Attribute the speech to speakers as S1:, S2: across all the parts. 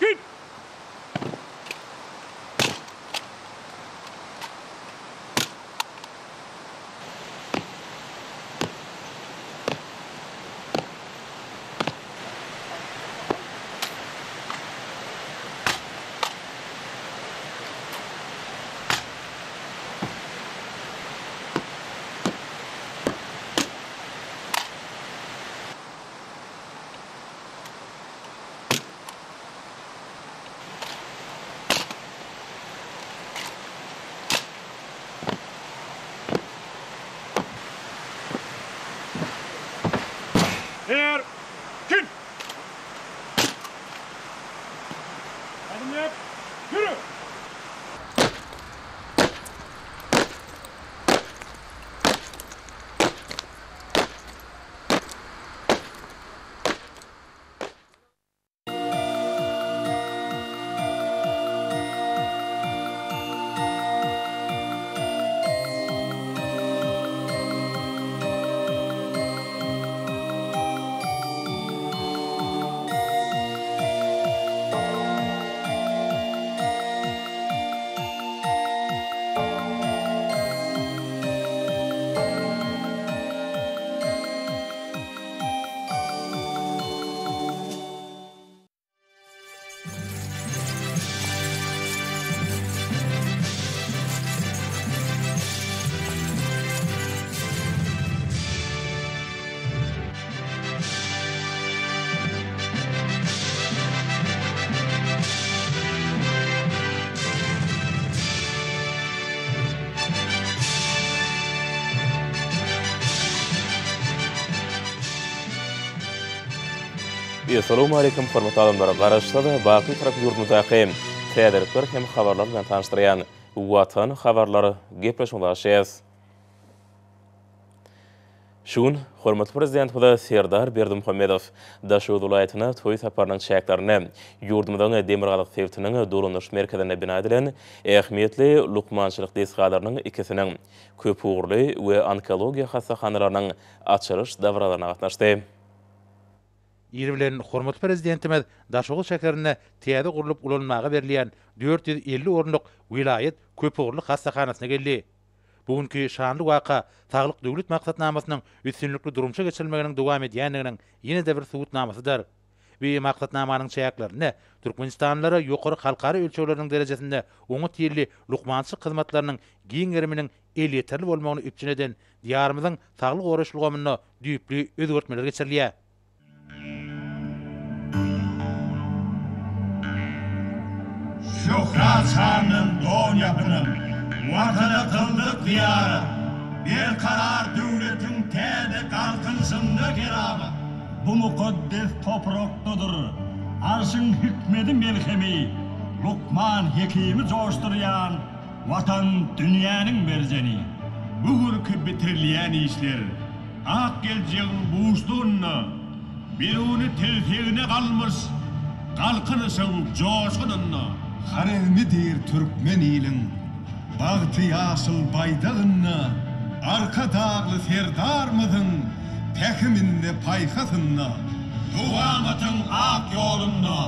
S1: Git! Her kim? Adım yap. Yürü.
S2: Essalawmaleýkim hormatly adamlar! Garaşsyz, baky Bitarap ýurdumyzdaky täzelikler hem habarlar bilen tanyşdyrýan Watan habarlar gepleşigimize başlaýarys. Şu gün hormatly Prezidentimiz Serdar Berdimuhamedow Daşoguz welaýatyna toý saparynyň çäklerinde ýurdumyzyň demirgazyk sebitiniň dolandyryş merkezinde bina edilen ähmiýetli lukmançylyk desgalarynyň ikisiniň, köpugurly we onkologiýa hassahanalarynyň açylyş dabaralaryna gatnaşdy.
S3: Ir bilen hormatly Prezidentimiz Daşoguz şäherinde täze gurlup ulanmaga berilýän 450 orunlyk welaýat köpugurly hassahanasyna geldi. Bu günki şanly waka Saglyk Döwlet maksatnamasynyň üstünlikli durmuşa geçirilmeginiň dowam edýändiginiň ýene-de bir subutnamasydyr. Bu maksatnamanyň çäklerinde türkmenistanlylara ýokary halkara ölçegleriniň derejesinde oňat hilli lukmançylyk hyzmatlarynyň giň geriminiň elýeterli bolmagyny üpjün eden Diýarymyzyň saglygy goraýyş ulgamynda düýpli özgertmeler geçirilýär.
S4: Şöhrat şandan don ýapynyp, Watana kyldyk zyýarat. Berkarar döwletiň täze Galkynyşynda keramat. Bu mukaddes toprakdadyr Arşyň hikmedi melhemi, Lukman Hekimi joşdurýan Watan dünýäniň merjeni. Bu günki bitirilýän işler Ak geljegiň buşlugynda, Biruny tirsegine galmyş Galkynyşyň joşgunynda. Horezmi diýr türkmen iliň Bagty ýaşyl baýdagynda, Arkadagly Serdarymyzyň Pähiminde, paýhasynda. Dowamatyň ak ýolunda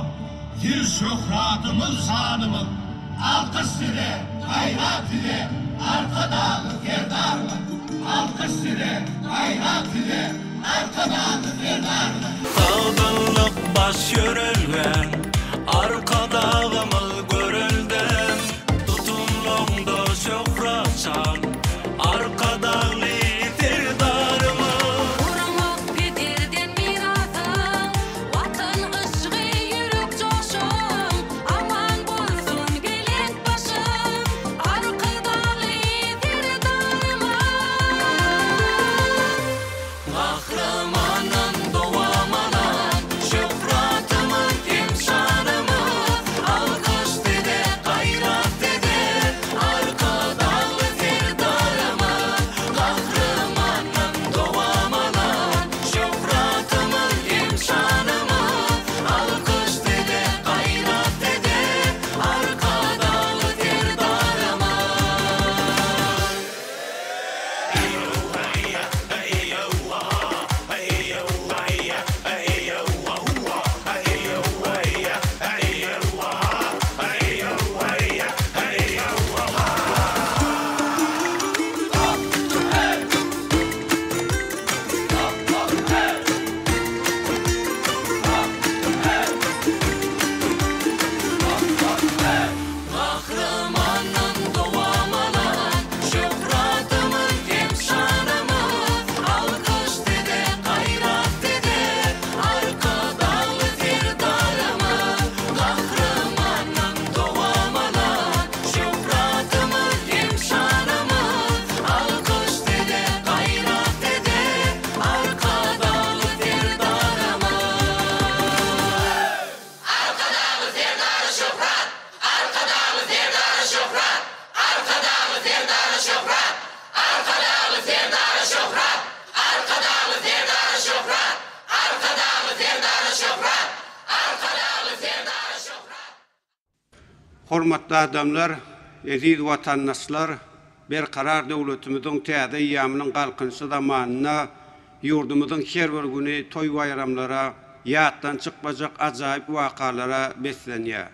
S4: Siz şöhratymyz, şanymyz. Alkyş size, gaýrat size, Arkadagly Serdarymyz! Alkyş size, gaýrat size, Arkadagly Serdarymyz!
S5: Sagdynlyk baş ýörelgäm, Arkadagymyz göreldäm, Tutumlygyňda şöhrat şan, Arkadagly Serdarymyz!
S6: Guramak pederden mirasyň, Watan yşgy ýürek joşuň, Aman bolsun belent başyň, Arkadagly Serdarymyz!
S5: Gahrymandan dowam alan, Şöhratymyz hem şanymyz.
S7: Hormatly adamlar, eziz watandaşlar, Berkarar döwletimiziň täze eýýamynyň Galkynyşy zamanynda ýurdumyzyň her bir güni toý-baýramlara, ýatdan çykmajak ajaýyp wakalara beslenýär.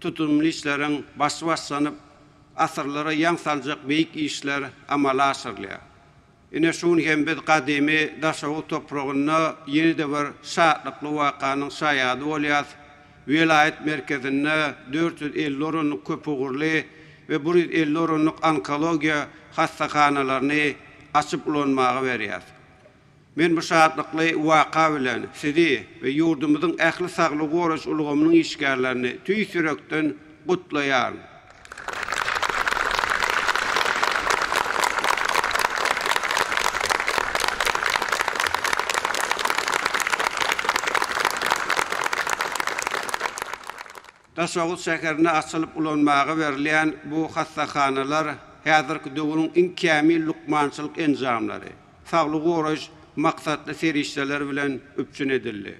S7: Tutumly işleriň başy başlanyp, asyrlara ýaň saljak beýik işler amala aşyrylýar. Ine, şu gün hem biz gadymy Daşoguz topragynda ýene-de bir şatlykly wakanyň şaýady bolýarys. Welaýat merkezinde 450 orunlyk köpugurly we 150 orunlyk onkologiýa hassahanalaryny açyp ulanmaga berýäris. Men bu şatlykly waka bilen sizi we ýurdumyzyň ähli saglygy goraýyş ulgamynyň işgärlerini tüýs ýürekden gutlaýaryn. Daşoguz şäherinde açylyp ulanmaga berilýän bu hassahanalar häzirki döwrüň iň kämil lukmançylyk enjamlary, saglygy goraýyş maksatly serişdeler bilen üpjün edildi.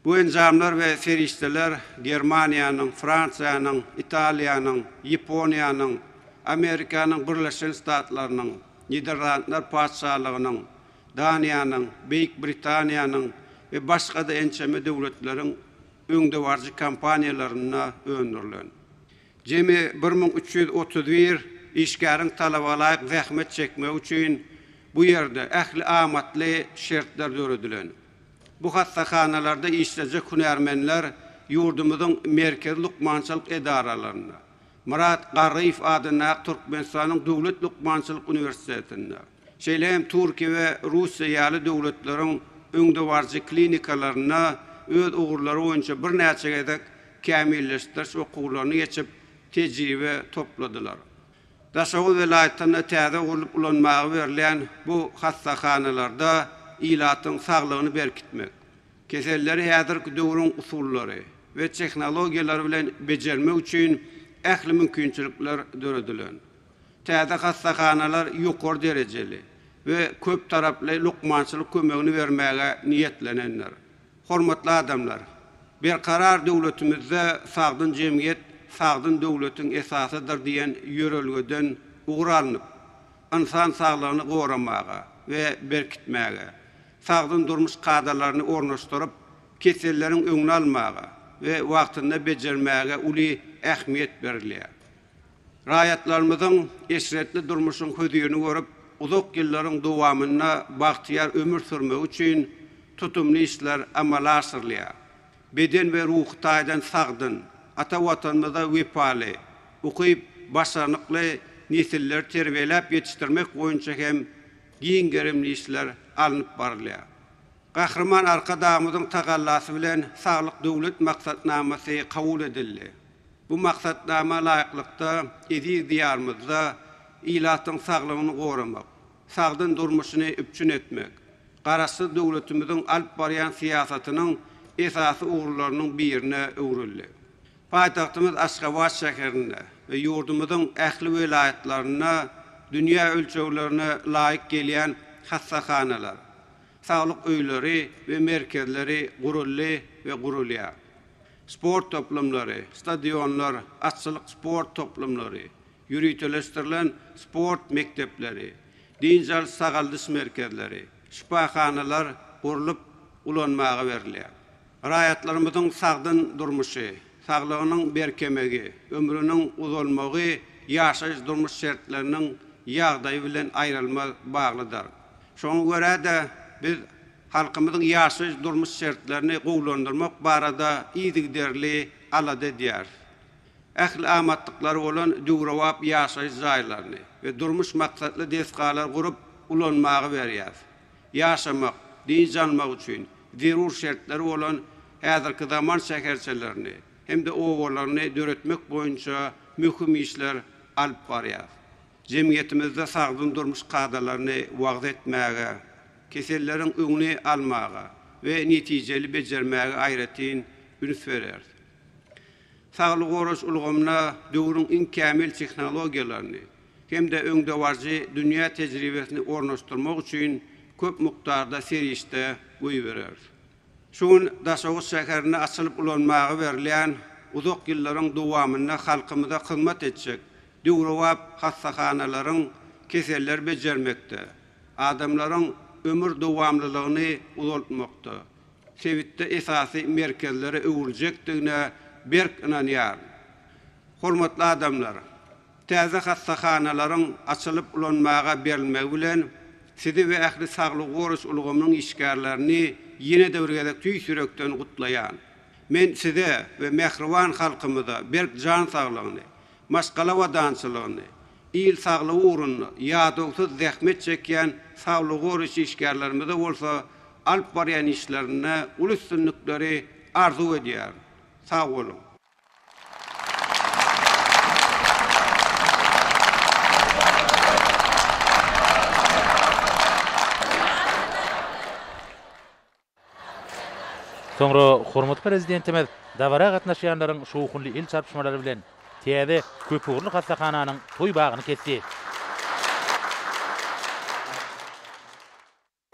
S7: Bu enjamlar we serişdeler Germaniýanyň, Fransiýanyň, Italiýanyň, Ýaponiýanyň, Amerikanyň Birleşen Ştatlarynyň, Niderlandlar Patyşalygynyň, Daniýanyň, Beýik Britaniýanyň we başga-da ençeme döwletleriň öňdebaryjy kompaniýalarynda öndürilen. Jemi 1331 işgäriň talabalaýyk zähmet çekmegi üçin bu ýerde ähli amatly şertler döredilen. Bu hassahanalarda işlejek hünärmenler ýurdumyzyň merkezi lukmançylyk edaralarynda, Myrat Garryýew adyndaky Türkmenistanyň Döwlet lukmançylyk uniwersitetinde, şeýle hem Türkiýe we Russiýa ýaly döwletleriň öňdebaryjy klinikalarynda öz ugurlary boýunça birnäçe gezek kämilleşdiriş okuwlaryny geçip, tejribe topladylar. Daşoguz welaýatynda täze gurlup ulanmaga berilýän bu hassahanalarda ilatyň saglygyny berkitmek, keselleri häzirki döwrüň usullary we tehnologiýalary bilen bejermek üçin ähli mümkinçilikler döredilen. Täze hassahanalar ýokary derejeli we köptaraply lukmançylyk kömegini bermäge niýetlenendir. Hormatly adamlar! Berkarar döwletimizde sagdyn jemgyýet sagdyn döwletiň esasydyr diýen ýörelgeden ugur alnyp, ynsan saglygyny goramaga we berkitmäge, sagdyn durmuş kadalaryny ornaşdyryp, keselleriň öňüni almaga we wagtynda bejermäge uly ähmiýet berilýär. Raýatlarymyzyň eşretli durmuşyň hözirini görüp, uzak ýyllaryň dowamynda bagtyýar ömür sürmegi üçin tutumly işler amala aşyrylýar. Beden we ruhy taýdan sagdyn, ata Watanymyza wepaly, ukyp, başarnykly nesilleri terbiýeläp ýetişdirmek boýunça hem giň gerimli işler alnyp barylýar. Gahryman Arkadagymyzyň tagallasy bilen Saglyk Döwlet maksatnamasy kabul edildi. Bu maksatnama laýyklykda, eziz Diýarymyzda ilatyň saglygyny goramak, sagdyn durmuşyny üpjün etmek Garaşsyz döwletimiziň alyp barýan syýasatynyň esasy ugurlarynyň birine öwrüldi. Paýtagtymyz Aşgabat şäherinde we ýurdumyzyň ähli welaýatlarynda dünýä ölçeglerine laýyk gelýän hassahanalar, saglyk öýleri we merkezleri guruldy we gurulýar. Sport toplumlary, stadionlar, atçylyk sport toplumlary, ýöriteleşdirilen sport mekdepleri, dynç alyş-sagaldyş merkezleri, şypahanalar gurlup ulanmaga berilýär. Raýatlarymyzyň sagdyn durmuşy, saglygynyň berkemegi, ömrüniň uzalmagy ýaşaýyş-durmuş şertleriniň ýagdaýy bilen aýrylmaz baglydyr. Şoňa görä-de, biz halkymyzyň ýaşaýyş-durmuş şertlerini gowulandyrmak barada yzygiderli alada edýäris. Ähli amatlyklary bolan döwrebap ýaşaýyş jaýlaryny we durmuş maksatly desgalary gurup ulanmaga berýäris. Ýaşamak, dynç almak üçin zerur şertleri bolan häzirki zaman şäherçelerini hem-de obalaryny döretmek boýunça möhüm işler alyp barýarys. Jemgyýetimizde sagdyn durmuş kadalaryny wagyz etmäge, keselleriň öňüni almaga we netijeli bejermäge aýratyn üns bereris. Saglygy goraýyş ulgamyna döwrüň iň kämil tehnologiýalaryny hem-de öňdebaryjy dünýä tejribesini ornaşdyrmak üçin köp mukdarda serişde goýbereris. Şu gün Daşoguz şäherinde açylyp ulanmaga berilýän uzak ýyllaryň dowamynda halkymyza hyzmat etjek döwrebap hassahanalaryň keselleri bejermekde, adamlaryň ömür dowamlylygyny uzaltmakda sebitde esasy merkezlere öwrüljekdigine berk ynanýaryn. Hormatly adamlar! Täze hassahanalaryň açylyp ulanmaga berilmegi bilen, sizi we ähli saglygy goraýyş ulgamynyň işgärlerini ýene-de bir gezek tüýs ýürekden gutlaýan. Men size we mähriban halkymyza berk jan saglygyny, maşgala abadançylygyny, il saglygy ugrunda ýadawsyz zähmet çekýän saglygy goraýyş işgärlerimize bolsa alyp barýan işlerinde uly üstünlikleri arzuw edýärin. Sag boluň!
S3: Soňra hormatly Prezidentimiz dabara gatnaşýanlaryň şowhunly el çarpyşmalary bilen täze köpugurly hassahananyň toý bagyny kesdi.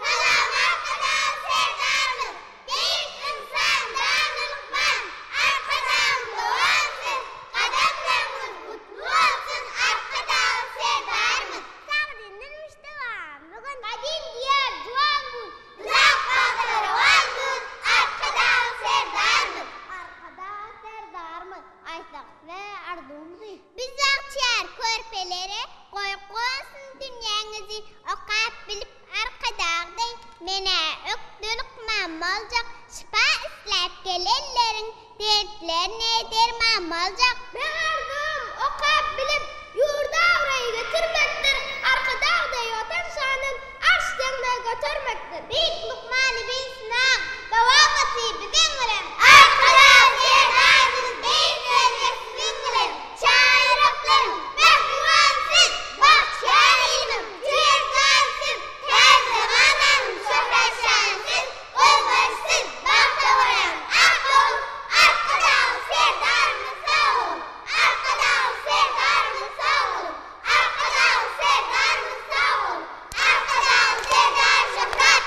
S8: Salam Arkadag Serdarymyz, beýik ynsan dana lukman, Arkadagyň dowamy siz, gadamlaryňyz gutly bolsun Arkadag Serdarymyz. Sagdyn durmuş dowamly gün, gadym diýar juwan gün, uzak bagta rowan gün Arkadag Serdarymyz. Arkadag Serdarymyz, aýtsak size arzuwymyzy. Biz bagtyýar körpelere goý gonsun dünýäňizi okap bilip Arkadagday menä ökde lukman boljak şypa isläp gelenleriň dertlerine derman boljak. Meň arzuwym okap bilip ýurda abraý getirmekdir Arkadagday watan şanyn arş deňine götermekdir. Beýik lukman Ibn Sinaň dowamaty biziň bilen. Arkadag Serdarymyz beýik özge siziň bilen. Çaýyraklaryň mähriban siz, bagtyýar ilim, Serdan siz, täze zamananyň şöhrat-şany siz, Gözbaşy siz, bagta boýan ak ýol, Arkadag Serdarymyz sag boluň! Arkadag Serdarymyz sag boluň! Arkadag Serdarymyz sag boluň! Arkadag Serdar şöhrat!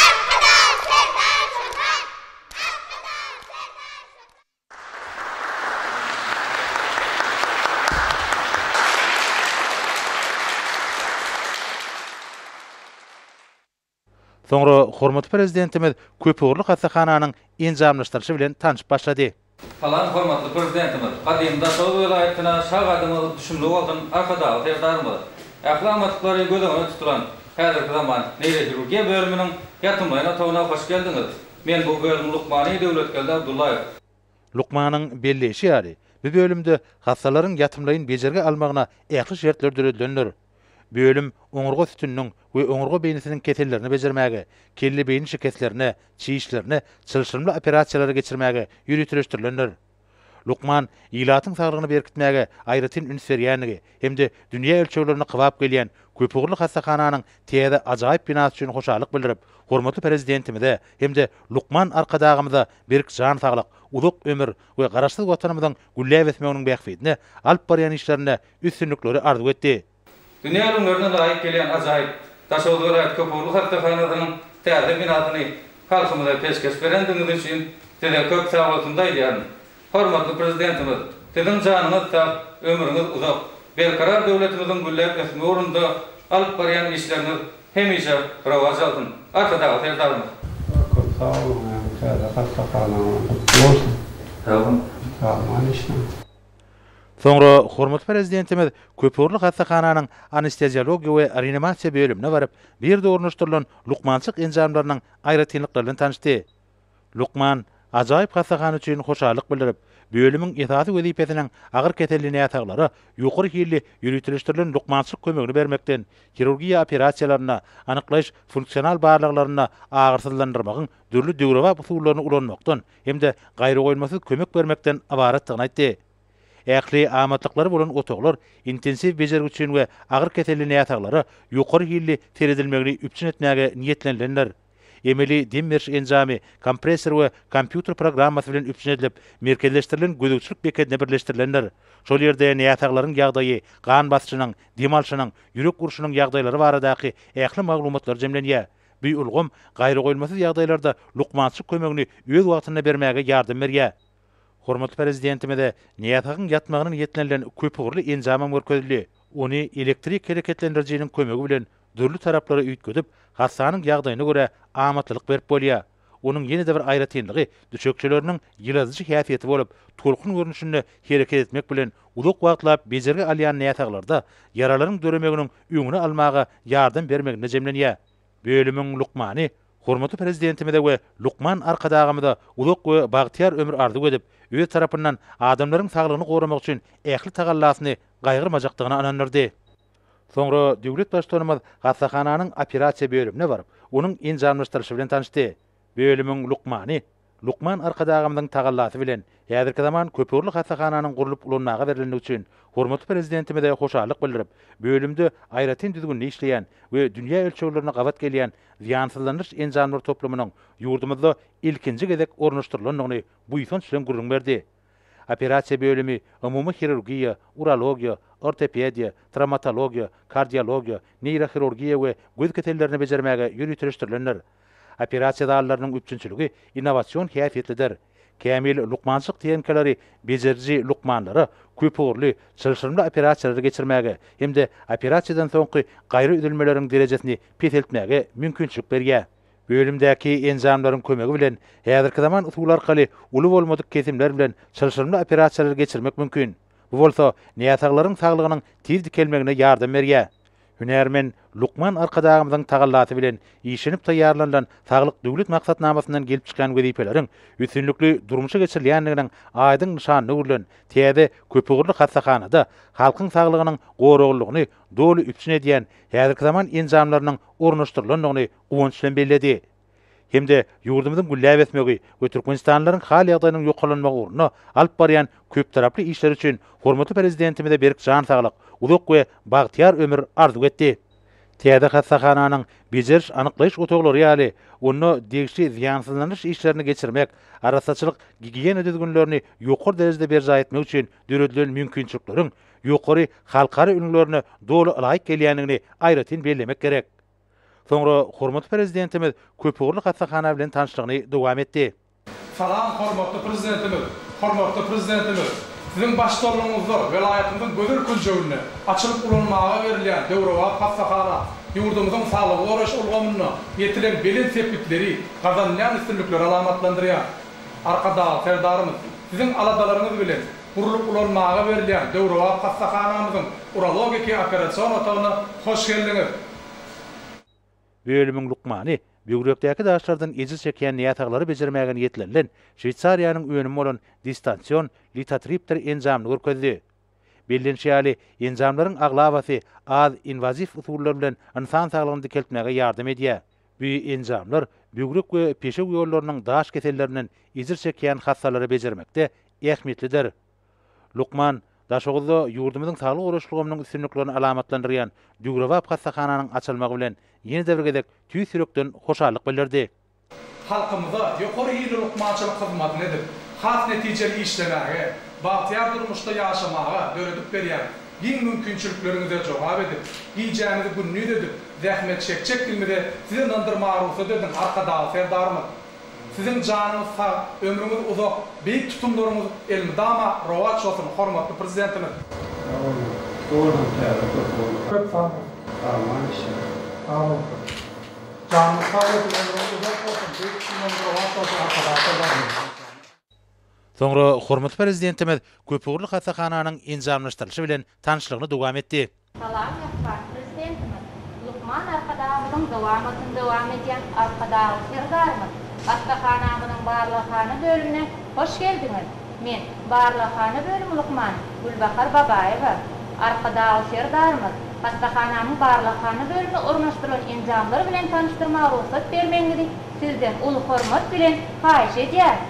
S8: Arkadag Serdar şöhrat! Arkadag Serdar şöhrat!
S3: Soňra hormatly Prezidentimiz köpugurly hassahananyň enjamlaşdyrylyşy bilen tanşyp başlady.
S9: Salam hormatly Prezidentimiz! Gadymy Daşoguz welaýatyna şa gadymyz düşümli bolsun Arkadagly Serdarymyz! Ähli amatlyklary göz öňünde tutulan häzirki zaman neýrohirurgiýa bölüminiň ýatymlaýyn otagyna hoş geldiňiz! Men bu bölümiň lukmany Döwletgeldi Abdullaýew.
S3: Lukmanyň belleýşi ýaly, bu bölümde hassalaryň ýatymlaýyn bejergi almagyna ähli şertler döredilendir. Bölüm oňurga sütüniniň we oňurga beýnisiniň kesellerini bejermäge, kelle-beýni şikeslerine, çişlerine çylşyrymly operasiýalary geçirmäge ýöriteleşdirilendir. Lukman ilatyň saglygyny berkitmäge aýratyn üns berýändigi hem-de dünýä ölçeglerine kybap gelýän köpugurly hassahananyň täze ajaýyp binasy üçin hoşallyk bildirip, hormatly Prezidentimize hem-de lukman Arkadagymyza berk jan saglyk, uzak ömür we Garaşsyz Watanymyzyň gülläp ösmeginiň bähbidine alyp barýan işlerinde üstünlikleri arzuw etdi.
S9: Dünýä ülňülerine laýyk gelýän ajaýyp Daşoguz welaýat köpugurly hassahanasynyň täze binasyny halkymyza peşgeş berendigiňiz üçin Size köp sagbolsun aýdýaryn. Hormatly Prezidentimiz, Siziň janyňyz sag, ömrüňiz uzak, Berkarar döwletimiziň gülläp ösmegi ugrunda alyp barýan işleriňiz hemişe rowaç alsyn! Arkadagly Serdarymyz!
S7: Köp sag boluň ýaňy täze hassahanaňyz gutly bolsun.
S9: Sag boluň.
S7: Sag aman işläň.
S3: Soňra hormatly Prezidentimiz köpugurly hassahananyň anesteziologiýa we reanimasiýa bölümine baryp, bu ýerde ornaşdyrylan lukmançylyk enjamlarynyň aýratynlyklary bilen tanyşdy. Lukman ajaýyp hassahana üçin hoşallyk bildirip, bölümiň esasy wezipesiniň agyr keselli näsaglara ýokary hilli ýöriteleşdirilen lukmançylyk kömegini bermekden, hirurgiýa operasiýalarynda, anyklaýyş funksional barlaglarynda agyrsyzlandyrmagyň dürli döwrebap usullaryny ulanmakdan hem-de gaýragoýulmasyz kömek bermekden ybaratdygyny aýtdy. Ähli amatlyklary bolan otaglar intensiw bejergi üçin we agyr keselli näsaglara ýokary hilli seredilmegini üpjün etmäge niýetlenilendir. Emeli dem beriş enjamy, kompressor we kompýuter programmasy bilen üpjün edilip, merkezleşdirilen gözegçilik bekedine birleşdirilendir. Şol ýerde näsaglaryň ýagdaýy, gan basyşynyň, dem alşynyň, ýürek urşunyň ýagdaýlary baradaky ähli maglumatlar jemlenýär. Bu ulgam gaýragoýulmasyz ýagdaýlarda lukmançylyk kömegini öz wagtynda bermäge ýardam berýär. Hormatly Prezidentimize näsagyň ýatmagyna niýetlenilen köpugurly enjamam görkezildi. Ony elektrik hereketlendirijiniň kömegi bilen dürli taraplara üýtgedip, hassanyň ýagdaýyna görä amatlylyk berip bolýar. Onuň ýene-de bir aýratynlygy düşekçeleriniň ýyladyjy häsiýeti bolup, tolkun görnüşinde hereket etmek bilen uzak wagtlap bejergi alýan näsaglarda ýaralaryň döremeginiň öňüni almaga ýardam bermeginde jemlenýär. Bölümiň lukmany hormatly Prezidentimize we lukman Arkadagymyza uzak we bagtyýar ömür arzuw edip, öz tarapyndan adamlaryň saglygyny goramak üçin ähli tagallasyny gaýgyrmajakdygyna ynandyrdy. Soňra döwlet Baştutanymyz hassahananyň operasiýa bölümine baryp, onuň enjamlaşdyrylyşy bilen tanyşdy. Bölümiň lukmany lukman Arkadagymyzyň tagallasy bilen häzirki zaman köpugurly hassahananyň gurlup ulanmaga berlendigi üçin hormatly Prezidentimize hoşallyk bildirip, bölümde aýratyn düzgünde işleýän we dünýä ölçeglerine gabat gelýän zyýansyzlandyryş enjamlar toplumynyň ýurdumyzda ilkinji gezek ornaşdyrylandygyny buýsanç bilen gürrüň berdi. Operasiýa bölümi umumy hirurgiýa, urologiýa, ortopediýa, trawmatologiýa, kardiologiýa, neýrohirurgiýa we göz kesellerini bejermäge ýöriteleşdirilendir. Operasiýa zallarynyň üpjünçiligi innowasion häsiýetlidir. Kämil lukmançylyk tehnikalary bejeriji lukmanlara köpugurly, çylşyrymly operasiýalary geçirmäge hem-de operasiýadan soňky gaýra üzülmeleriň derejesini peseltmäge mümkinçilik berýär. Bölümdäki enjamlaryň kömegi bilen häzirki zaman usuly arkaly uly bolmadyk kesimler bilen çylşyrymly operasiýalary geçirmek mümkin. Bu bolsa näsaglaryň saglygynyň tiz dikelmegine ýardam berýär. Hünärmen lukman Arkadagymyzyň tagallasy bilen işlenip taýýarlanylan Saglyk Döwlet maksatnamasyndan gelip çykýan wezipeleriň üstünlikli durmuşa geçirilýändiginiň aýdyň nyşanyna öwrülen täze köpugurly hassahanada halkyň saglygynyň goraglylygyny doly üpjün edýän häzirki zaman enjamlarynyň ornaşdyrylandygyny guwanç bilen belledi hem-de ýurdumyzyň gülläp ösmegi we türkmenistanlylaryň hal-ýagdaýynyň ýokarlanmagy ugrunda alyp barýan köptaraply işleri üçin hormatly Prezidentimize berk jan saglyk, uzak we bagtyýar ömür arzuw etdi. Täze hassahananyň bejeriş-anyklaýyş otaglary ýaly, onda degişli zyýansyzlandyryş işlerini geçirmek, arassaçylyk-gigiýena düzgünlerini ýokary derejede berjaý etmek üçin döredilen mümkinçilikleriň ýokary halkara ülňülerine doly ylaýyk gelýändigini aýratyn bellemek gerek. Soňra hormatly Prezidentimiz köpugurly hassahana bilen tanyşlygyny dowam etdi.
S10: Salam, hormatly Prezidentimiz! Hormatly Prezidentimiz! Siziň baştutanlygyňyzda welaýatymyzyň gözel künjeginde açylyp ulanmaga berilýän döwrebap hassahana ýurdumyzyň saglygy goraýyş ulgamynda ýetilen belent sepgitleri, gazanylýan üstünlikleri alamatlandyrýar. Arkadagly Serdarymyz, Siziň aladalaryňyz bilen gurlup ulanmaga berilýän döwrebap hassahanamyzyň urologiki operasion otagyna hoş geldiňiz!
S3: Bölümiň lukmany böwrekdäki daşlardan ejir çekýän näsaglary bejermäge niýetlenilen Şweýsariýanyň önümi bolan distansion litotripter enjamyny görkezdi. Bellenişi ýaly, enjamlaryň aglabasy az inwaziw usullar bilen ynsan saglygyny dikeltmäge ýardam edýär. Bu enjamlar böwrek we peşew ýollarynyň daş kesellerinden ejir çekýän hassalary bejermekde ähmiýetlidir. Lukman Daşoguzda ýurdumyzyň saglygy goraýyş ulgamynyň üstünliklerini alamatlandyrýan döwrebap hassahananyň açylmagy bilen ýene-de bir gezek tüýs ýürekden hoşallyk bildirdi.
S10: Halkymyza ýokary hilli lukmançylyk hyzmatyny edip, has netijeli işlemäge, bagtyýar durmuşda ýaşamaga döredip berýän giň mümkinçilikleriňize jogap edip, gijämizi gündiz edip, zähmet çekjekdigimize Siz ynandyrmaga rugsat ediň, Arkadagly Serdarymyz! Siziň janyňyz sag, ömrüňiz uzak, beýik tutumlaryňyz elmydama rowaç bolsun, hormatly Prezidentimiz!
S7: Sag boluň. Gutly bolsun täze köp bolsun.
S10: Köp sag boluň.
S7: Aman işiňiz.
S10: Sag boluň. Janyňyz sag bolsun, ömrüňiz uzak bolsun, beýik tutumlaryňyz rowaç bolsun Arkadag Serdarymyz.
S3: Soňra hormatly Prezidentimiz köpugurly hassahananyň enjamlaşdyrylyşy bilen tanyşlygyny dowam etdi.
S11: Salam mähriban Prezidentimiz, Lukman Arkadagymyzyň dowamatyny dowam edýän Arkadagly Serdarymyz, hassahanamyzyň barlaghana bölümine hoş geldiňiz! Men, barlaghana bölümi lukmany Gülbahar Babaýewa. Arkadagly Serdarymyz, hassahanamyň barlaghana bölümine ornaşdyrylan enjamlar bilen tanyşdyrmaga rugsat bermegiňizi Sizden uly hormat bilen haýyş edýärin.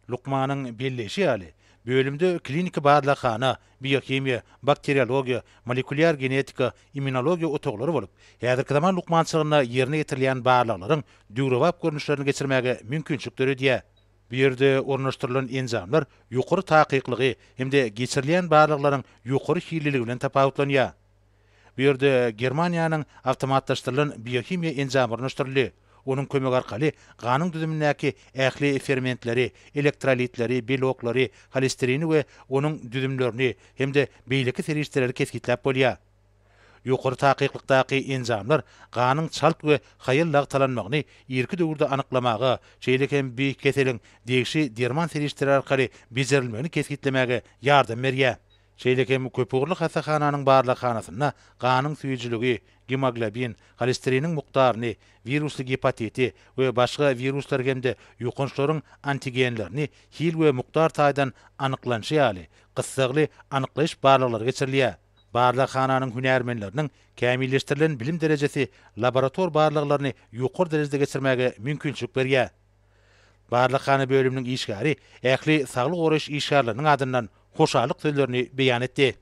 S3: Lukmanyň belleýşi ýaly, bölümde kliniki barlaghana, biohimiýa, bakteriologiýa, molekulýar genetika, immunologiýa otaglary bolup, häzirki zaman lukmançylygynda ýerine ýetirilýän barlaglaryň döwrebap görnüşlerini geçirmäge mümkinçilik döredýär. Bu ýerde ornaşdyrylan enjamlar ýokary takyklygy hem-de geçirilýän barlaglaryň ýokary hilliligi bilen tapawutlanýar. Bu ýerde Germaniýanyň awtomatlaşdyrylan biohimiýa enjamy ornaşdyryldy. Onuň kömegi arkaly ganyň düzümindäki ähli fermentleri, elektrolitleri, beloklary, holesterini we onuň düzümlerini hem-de beýleki serişdeleri kesgitläp bolýar. Ýokary takyklykdaky enjamlar ganyň çalt we haýal lagtalanmagyny irki döwürde anyklamaga, şeýle hem bi keseliň degişli derman serişdeleri arkaly bejerilmegini kesgitlemäge ýardam berýär. Şeýle hem köpugurly hassahananyň barlaghanasynda ganyň süýjüligi, gemoglobin, holesteriniň mukdaryny, wirusly gepatiti we başga wiruslar hem-de ýokançlaryň antigenlerini hil we mukdar taýdan anyklanyşy ýaly, gyssagly anyklaýyş barlaglary geçirilýär. Barlaghananyň hünärmenleriniň kämilleşdirilen bilim derejesi laborator barlaglaryny ýokary derejede geçirmäge mümkinçilik berýär. Barlaghana bölüminiň işgäri ähli saglygy goraýyş işgärleriniň adyndan hoşallyk sözlerini beýan etdi.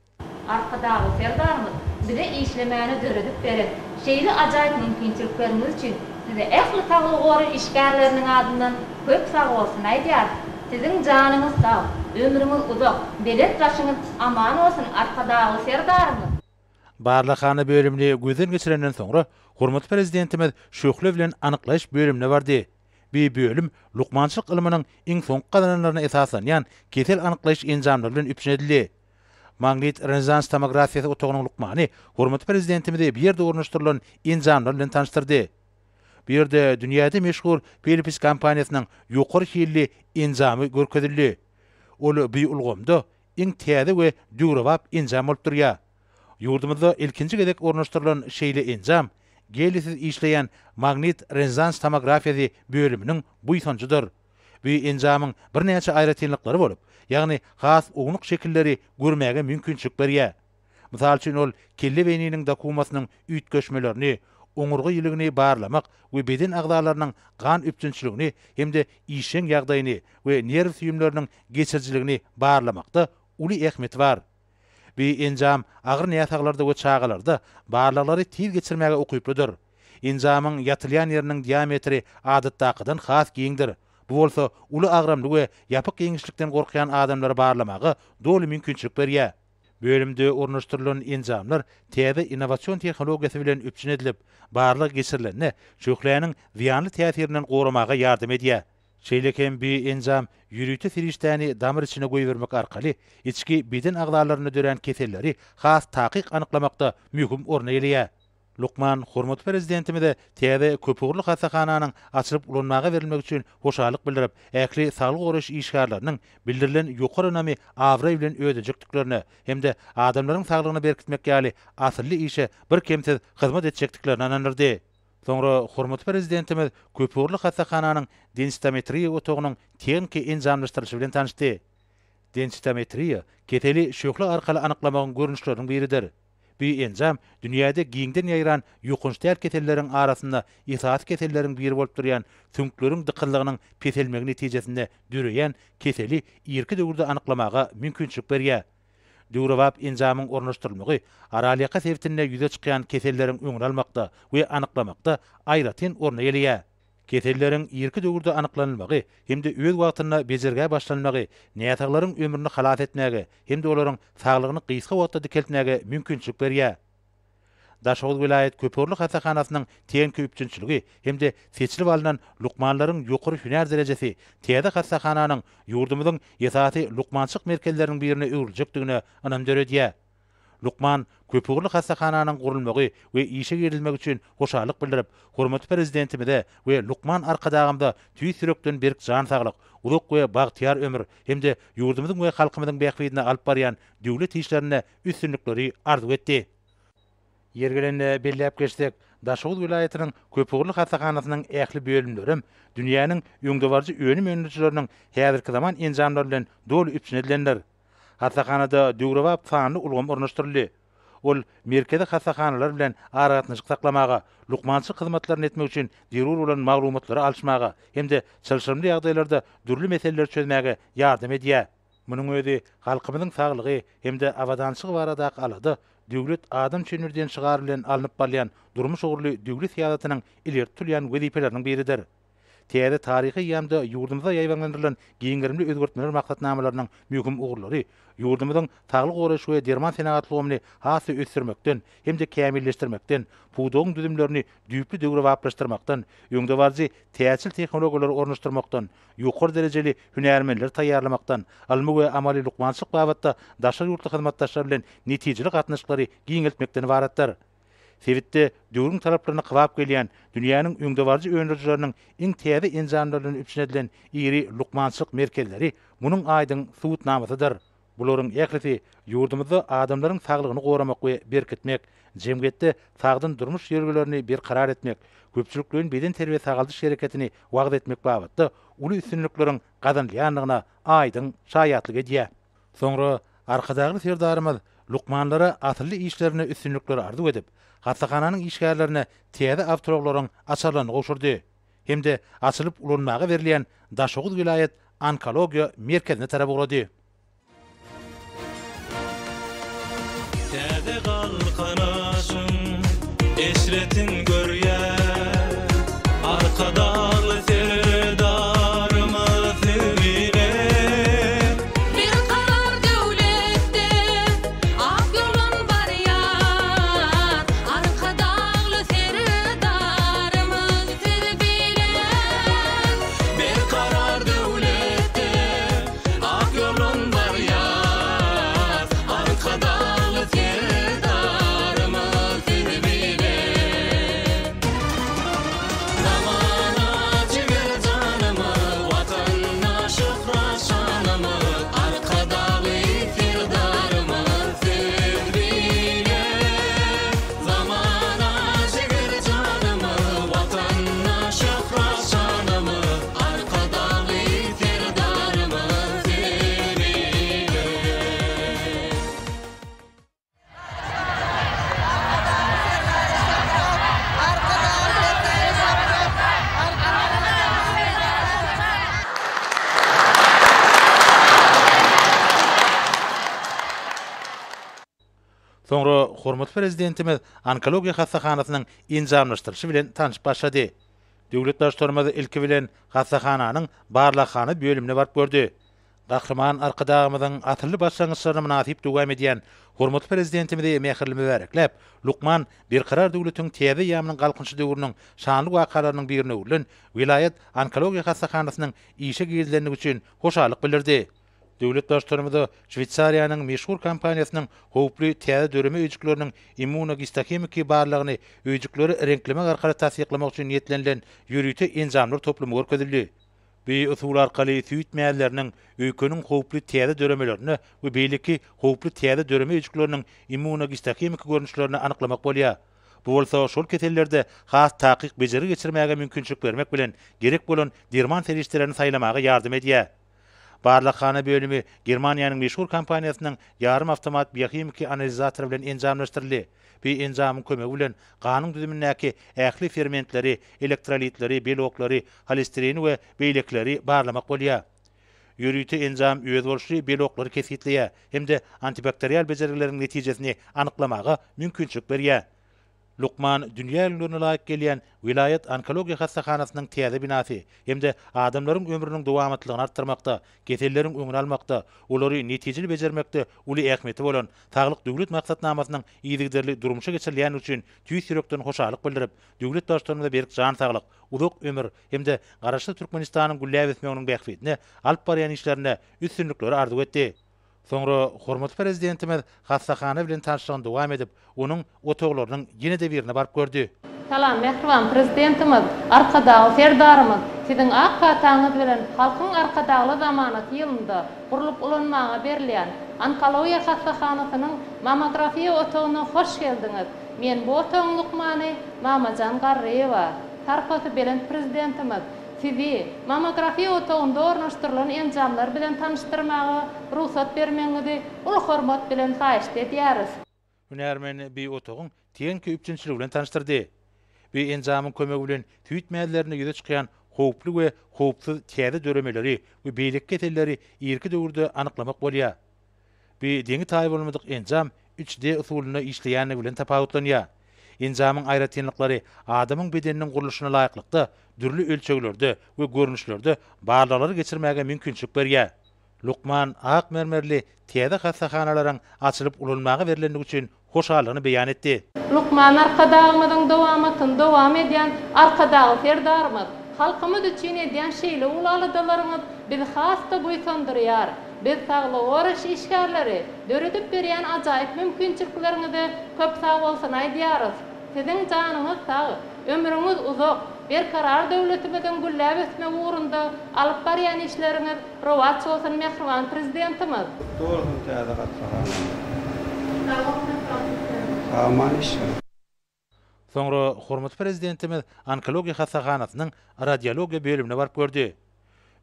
S11: Arkadagly Serdarymyz bize işlemäne döredip beren şeýle ajaýyp mümkinçilikleriňiz üçin size ähli saglygy goraýyş işgärleriniň adyndan köp sagbolsun aýdýarys. Siziň janyňyz sag, ömrüňiz uzak, belent başyňyz aman bolsun Arkadagly Serdarymyz!
S3: Barlaghana bölümini gözden geçirenden soňra, hormatly Prezidentimiz şöhle bilen anyklaýyş bölümine bardy. Bu bölüm lukmançylyk ylmynyň iň soňky gazananlaryna esaslanýan kesel anyklaýyş enjamlary bilen üpjün edildi. Magnit-rezonans tomografiýasy otagynyň lukmany hormatly Prezidentimizi bu ýerde ornaşdyrylan enjamlar bilen tanyşdyrdy. Bu ýerde dünýäde meşhur Philips kompaniýasynyň ýokary hilli enjamy görkezildi. Ol bu ulgamda iň täze we döwrebap enjam bolup durýar. Ýurdumyzda ilkinji gezek ornaşdyrylan şeýle enjam gelisiz işleýän magnit-rezonans tomografiýasy bölüminiň buýsanjydyr. Bu enjamyň birnäçe aýratynlyklary bolup, ýagny has ownuk şekilleri görmäge mümkinçilik berýär. Mysal üçin, ol kelle beýniniň dokumasynyň üýtgeşmelerini, oňurga ýiligini barlamak we beden agzalarynyň gan üpjünçiligini hem-de işjeň ýagdaýyny we nerw süýümleriniň geçirijiligini barlamakda uly ähmiýeti bar. Bu enjam agyr näsaglarda we çagalarda barlaglary tiz geçirmäge ukyplydyr. Enjamyň ýatylýan ýeriniň diametri adatdakydan has giňdir. Bu bolsa uly agramly we ýapyk giňişlikden gorkýan adamlary barlamaga doly mümkinçilik berýär. Bölümde ornaşdyrylan enjamlar täze innowasion tehnologiýasy bilen üpjün edilip, barlag geçirilende şöhläniň zyýanly täsirinden goramaga ýardam edýär. Şeýle hem bu enjam ýörite serişdäni damar içine goýbermek arkaly içki beden agzalarynda dörän keselleri has takyk anyklamakda möhüm orun eýeleýär. Lukman hormatly Prezidentimize täze köpugurly hassahananyň açylyp ulanmaga berilmegi üçin hoşallyk bildirip, ähli saglygy goraýyş işgärleriniň bildirilen ýokary ynamy abraý bilen ödejekdiklerine hem-de adamlaryň saglygyny berkitmek ýaly asylly işe birkemsiz hyzmat etjekdiklerine ynandyrdy. Soňra hormatly Prezidentimiz köpugurly hassahananyň densitometriýa otagynyň tehniki enjamlaşdyrylyşy bilen tanyşdy. Densitometriýa keseli şöhle arkaly anyklamagyň görnüşleriniň biridir. Bu enjam dünýäde giňden ýaýran ýokanç däl keselleriň arasynda esasy keselleriň biri bolup durýan süňkleriň dykyzlygynyň peselmegi netijesinde döreýän keseli irki döwürde anyklamaga mümkinçilik berýär. Döwrebap enjamyň ornaşdyrylmagy Aralýaka sebitinde ýüze çykýan keselleriň öňüni almakda we anyklamakda aýratyn orny eýeleýär. Keselleriň irki döwürde anyklanylmagy hem-de öz wagtynda bejergä başlanmagy näsaglaryň ömrüni halas etmäge hem-de olaryň saglygyny gysga wagtda dikeltmäge mümkinçilik berýär. Daşoguz welaýat köpugurly hassahanasynyň tehniki üpjünçiligi hem-de seçilip alnan lukmanlaryň ýokary hünär derejesi täze hassahananyň ýurdumyzyň esasy lukmançylyk merkezleriniň birine öwrüljekdigine ynam döredýär. Lukman köpugurly hassahananyň gurulmagy we işe girizilmegi üçin hoşallyk bildirip, hormatly Prezidentimize we lukman Arkadagymyza tüýs ýürekden berk jan saglyk, uzak we bagtyýar ömür hem-de ýurdumyzyň we halkymyzyň bähbidine alyp barýan döwlet işlerinde üstünlikleri arzuw etdi. Ýeri gelende belläp geçsek, Daşoguz welaýatynyň köpugurly hassahanasynyň ähli bölümlerem dünýäniň öňdebaryjy önüm öndürijileriniň häzirki zaman enjamlary bilen doly üpjün edilendir. Hassahanada döwrebap sanly ulgam ornaşdyryldy. Ol merkezi hassahanalar bilen aragatnaşyk saklamaga, lukmançylyk hyzmatlaryny etmek üçin zerur bolan maglumatlary alyşmaga hem-de çylşyrymly ýagdaýlarda dürli meseleleri çözmäge ýardam edýär. Munuň özi halkymyzyň saglygy hem-de abadançylygy baradaky alada Döwlet adam üçindir diýen şygar bilen alnyp barylýan durmuş ugurly döwlet syýasatynyň ileri tutulýan wezipeleriniň biridir. Täze taryhy eýýamda ýurdumyzda ýaýbaňlandyrylan giň gerimli özgertmeler maksatnamalarynyň möhüm ugurlary ýurdumyzyň saglygy goraýyş we derman senagat ulgamyny has-da ösdürmekden hem-de kämilleşdirmekden, pudagyň düzümlerini düýpli döwrebaplaşdyrmakdan, öňdebaryjy täjir tehnologiýalary ornaşdyrmakdan, ýokary derejeli hünärmenleri taýýarlamakdan, ylmy we amaly lukmançylyk babatda daşary ýurtly hyzmatdaşlar bilen netijeli gatnaşyklary giňeltmekden ybaratdyr. Sebitde döwrüň talaplaryna kybap gelýän, dünýäniň öňdebaryjy öndürijileriniň iň täze enjamlary bilen üpjün edilen iri lukmançylyk merkezleri munuň aýdyň subutnamasydyr. Bularyň ählisi ýurdumyzda adamlaryň saglygyny goramak we berkitmek, jemgyýetde sagdyn durmuş ýörelgelerini berkarar etmek, köpçülikleýin bedenterbiýe-sagaldyş hereketini wagyz etmek babatda uly üstünlikleriň gazanylýandygyna aýdyň şaýatlyk edýär. Soňra Arkadagly Serdarymyz lukmanlara asylly işlerinde üstünlikleri arzuw edip, hassahananyň işgärlerine täze awtoulaglaryň açarlaryny gowşurdy hem-de açylyp ulanmaga berilýän Daşoguz welaýat onkologiýa merkezine tarap ugrady.
S5: Täze Galkynyşyň eşretin görýär Arkadagly Serdarymyz siz bilen.
S6: Berkarar döwletde ak ýolun barýar Arkadagly Serdarymyz siz bilen.
S5: Berkarar döwletde Ak ýolun barýas, Arkadagly Serdarymyz siz bilen. Zamana jiger janymyz, Watana şöhrat şanymyz, Arkadagly Serdarymyz siz bilen. Zamana jiger janymyz, Watana şöhrat şanymyz, Arkadagly Serdarymyz siz bilen.
S3: Soňra hormatly Prezidentimiz onkologiýa hassahanasynyň enjamlaşdyrylyşy bilen tanşyp başlady. Döwlet Baştutanymyz ilki bilen hassahananyň barlaghana bölümine baryp gördi. Gahryman Arkadagymyzyň asylly başlangyçlaryny mynasyp dowam edýän hormatly Prezidentimizi mähirli mübärekläp, lukman Berkarar döwletiň täze eýýamynyň Galkynyşy döwrüniň şanly wakalarynyň birine öwrülen welaýat onkologiýa hassahanasynyň işe girizilendigi üçin hoşallyk bildirdi. Döwlet Baştutanymyza Şweýsariýanyň meşhur kompaniýasynyň howply täze döreme öýjükleriniň immunogistohimiki barlagyny öýjükleri reňklemek arkaly tassyklamak üçin niýetlenilen ýörite enjamlar toplumy görkezildi. Bu usul arkaly süýt mäzleriniň, öýkeniň howply täze döremelerini we beýleki howply täze döreme öýjükleriniň immunogistohimiki görnüşlerini anyklamak bolýar. Bu bolsa şol kesellerde has takyk bejergi geçirmäge mümkinçilik bermek bilen, gerek bolan derman serişdelerini saýlamaga ýardam edýär. Barlaghana bölümi Germaniýanyň meşhur kompaniýasynyň ýarym awtomat biohimiki analizatory bilen enjamlaşdyryldy. Bu enjamyň kömegi bilen ganyň düzümindäki ähli fermentleri, elektrolitleri, beloklary, holesterini we beýlekileri barlamak bolýar. Ýörite enjam özboluşly beloklary kesgitleýär hem-de antibakterial bejergileriň netijesini anyklamaga mümkinçilik berýär. Lukman dünýä ülňülerine laýyk gelýän welaýat onkologiýa hassahanasynyň täze binasy hem-de adamlaryň ömrüniň dowamatlylygyny artdyrmakda, keselleriň öňüni almakda, olary netijeli bejermekde uly ähmiýeti bolan Saglyk Döwlet maksatnamasynyň yzygiderli durmuşa geçirilýändigi üçin tüýs ýürekden hoşallyk bildirip, döwlet Baştutanymyza berk jan saglyk, uzak ömür hem-de Garaşsyz Türkmenistanyň gülläp ösmeginiň bähbidine alyp barýan işlerinde üstünlikleri arzuw etdi. Soňra hormatly Prezidentimiz hassahana bilen tanyşlygyny dowam edip, onuň otaglarynyň ýene-de birine baryp gördi.
S11: Salam, mähriban Prezidentimiz, Arkadagly Serdarymyz! Siziň ak pataňyz bilen Halkyň Arkadagly zamanasy ýylynda gurlup ulanmaga berilýän Onkologiýa hassahanasynyň mammografiýa otagyna hoş geldiňiz! Men bu otagyň lukmany Mamajan Garryýewa. Sarpasy belent Prezidentimiz! Sizi mammografiýa otagynda ornaşdyrylan enjamlar bilen tanyşdyrmaga rugsat bermegiňizi uly hormat bilen haýyşt edýäris.
S3: Hünärmen bi otagyň tehniki üpjünçiligi bilen tanyşdyrdy. Bu enjamyň kömegi bilen süýt mäzlerinde ýüze çykýan howply we howpsuz täze döremeleri we beýleki keselleri irki döwürde anyklamak bolýar. Bu deňi-taýy bolmadyk enjam üç D usulynda işleýändigi bilen tapawutlanýar. Enjamyň aýratynlyklary adamyň bedeniniň gurluşyna laýyklykda dürli ölçeglerde we görnüşlerde barlaglary geçirmäge mümkinçilik berýär. Lukman ak mermerli täze hassahanalaryň açylyp ulanmaga berlendigi üçin hoşallygyny beýan etdi.
S11: Lukman Arkadagymyzyň dowamatyny dowam edýän Arkadagly Serdarymyz, halkymyz üçin edýän şeýle uly aladalaryňyz bizi has-da buýsandyrýar. Biz saglygy goraýyş işgärleri döredip berýän ajaýyp mümkinçilikleriňize köp sagbolsun aýdýarys. Siziň janyňyz sag, ömrüňiz uzak, Berkarar döwletimiziň gülläp ösmegi ugrunda alyp barýan işleriňiz Rowaç bolsun mähriban Prezidentimiz.
S7: Gutly bolsun täze hassahanaňyz.
S11: Sag boluň mähriban Prezidentimiz.
S7: Sag aman işläň.
S3: Soňra hormatly Prezidentimiz onkologiýa hassahanasynyň radiologiýa bölümine baryp gördi.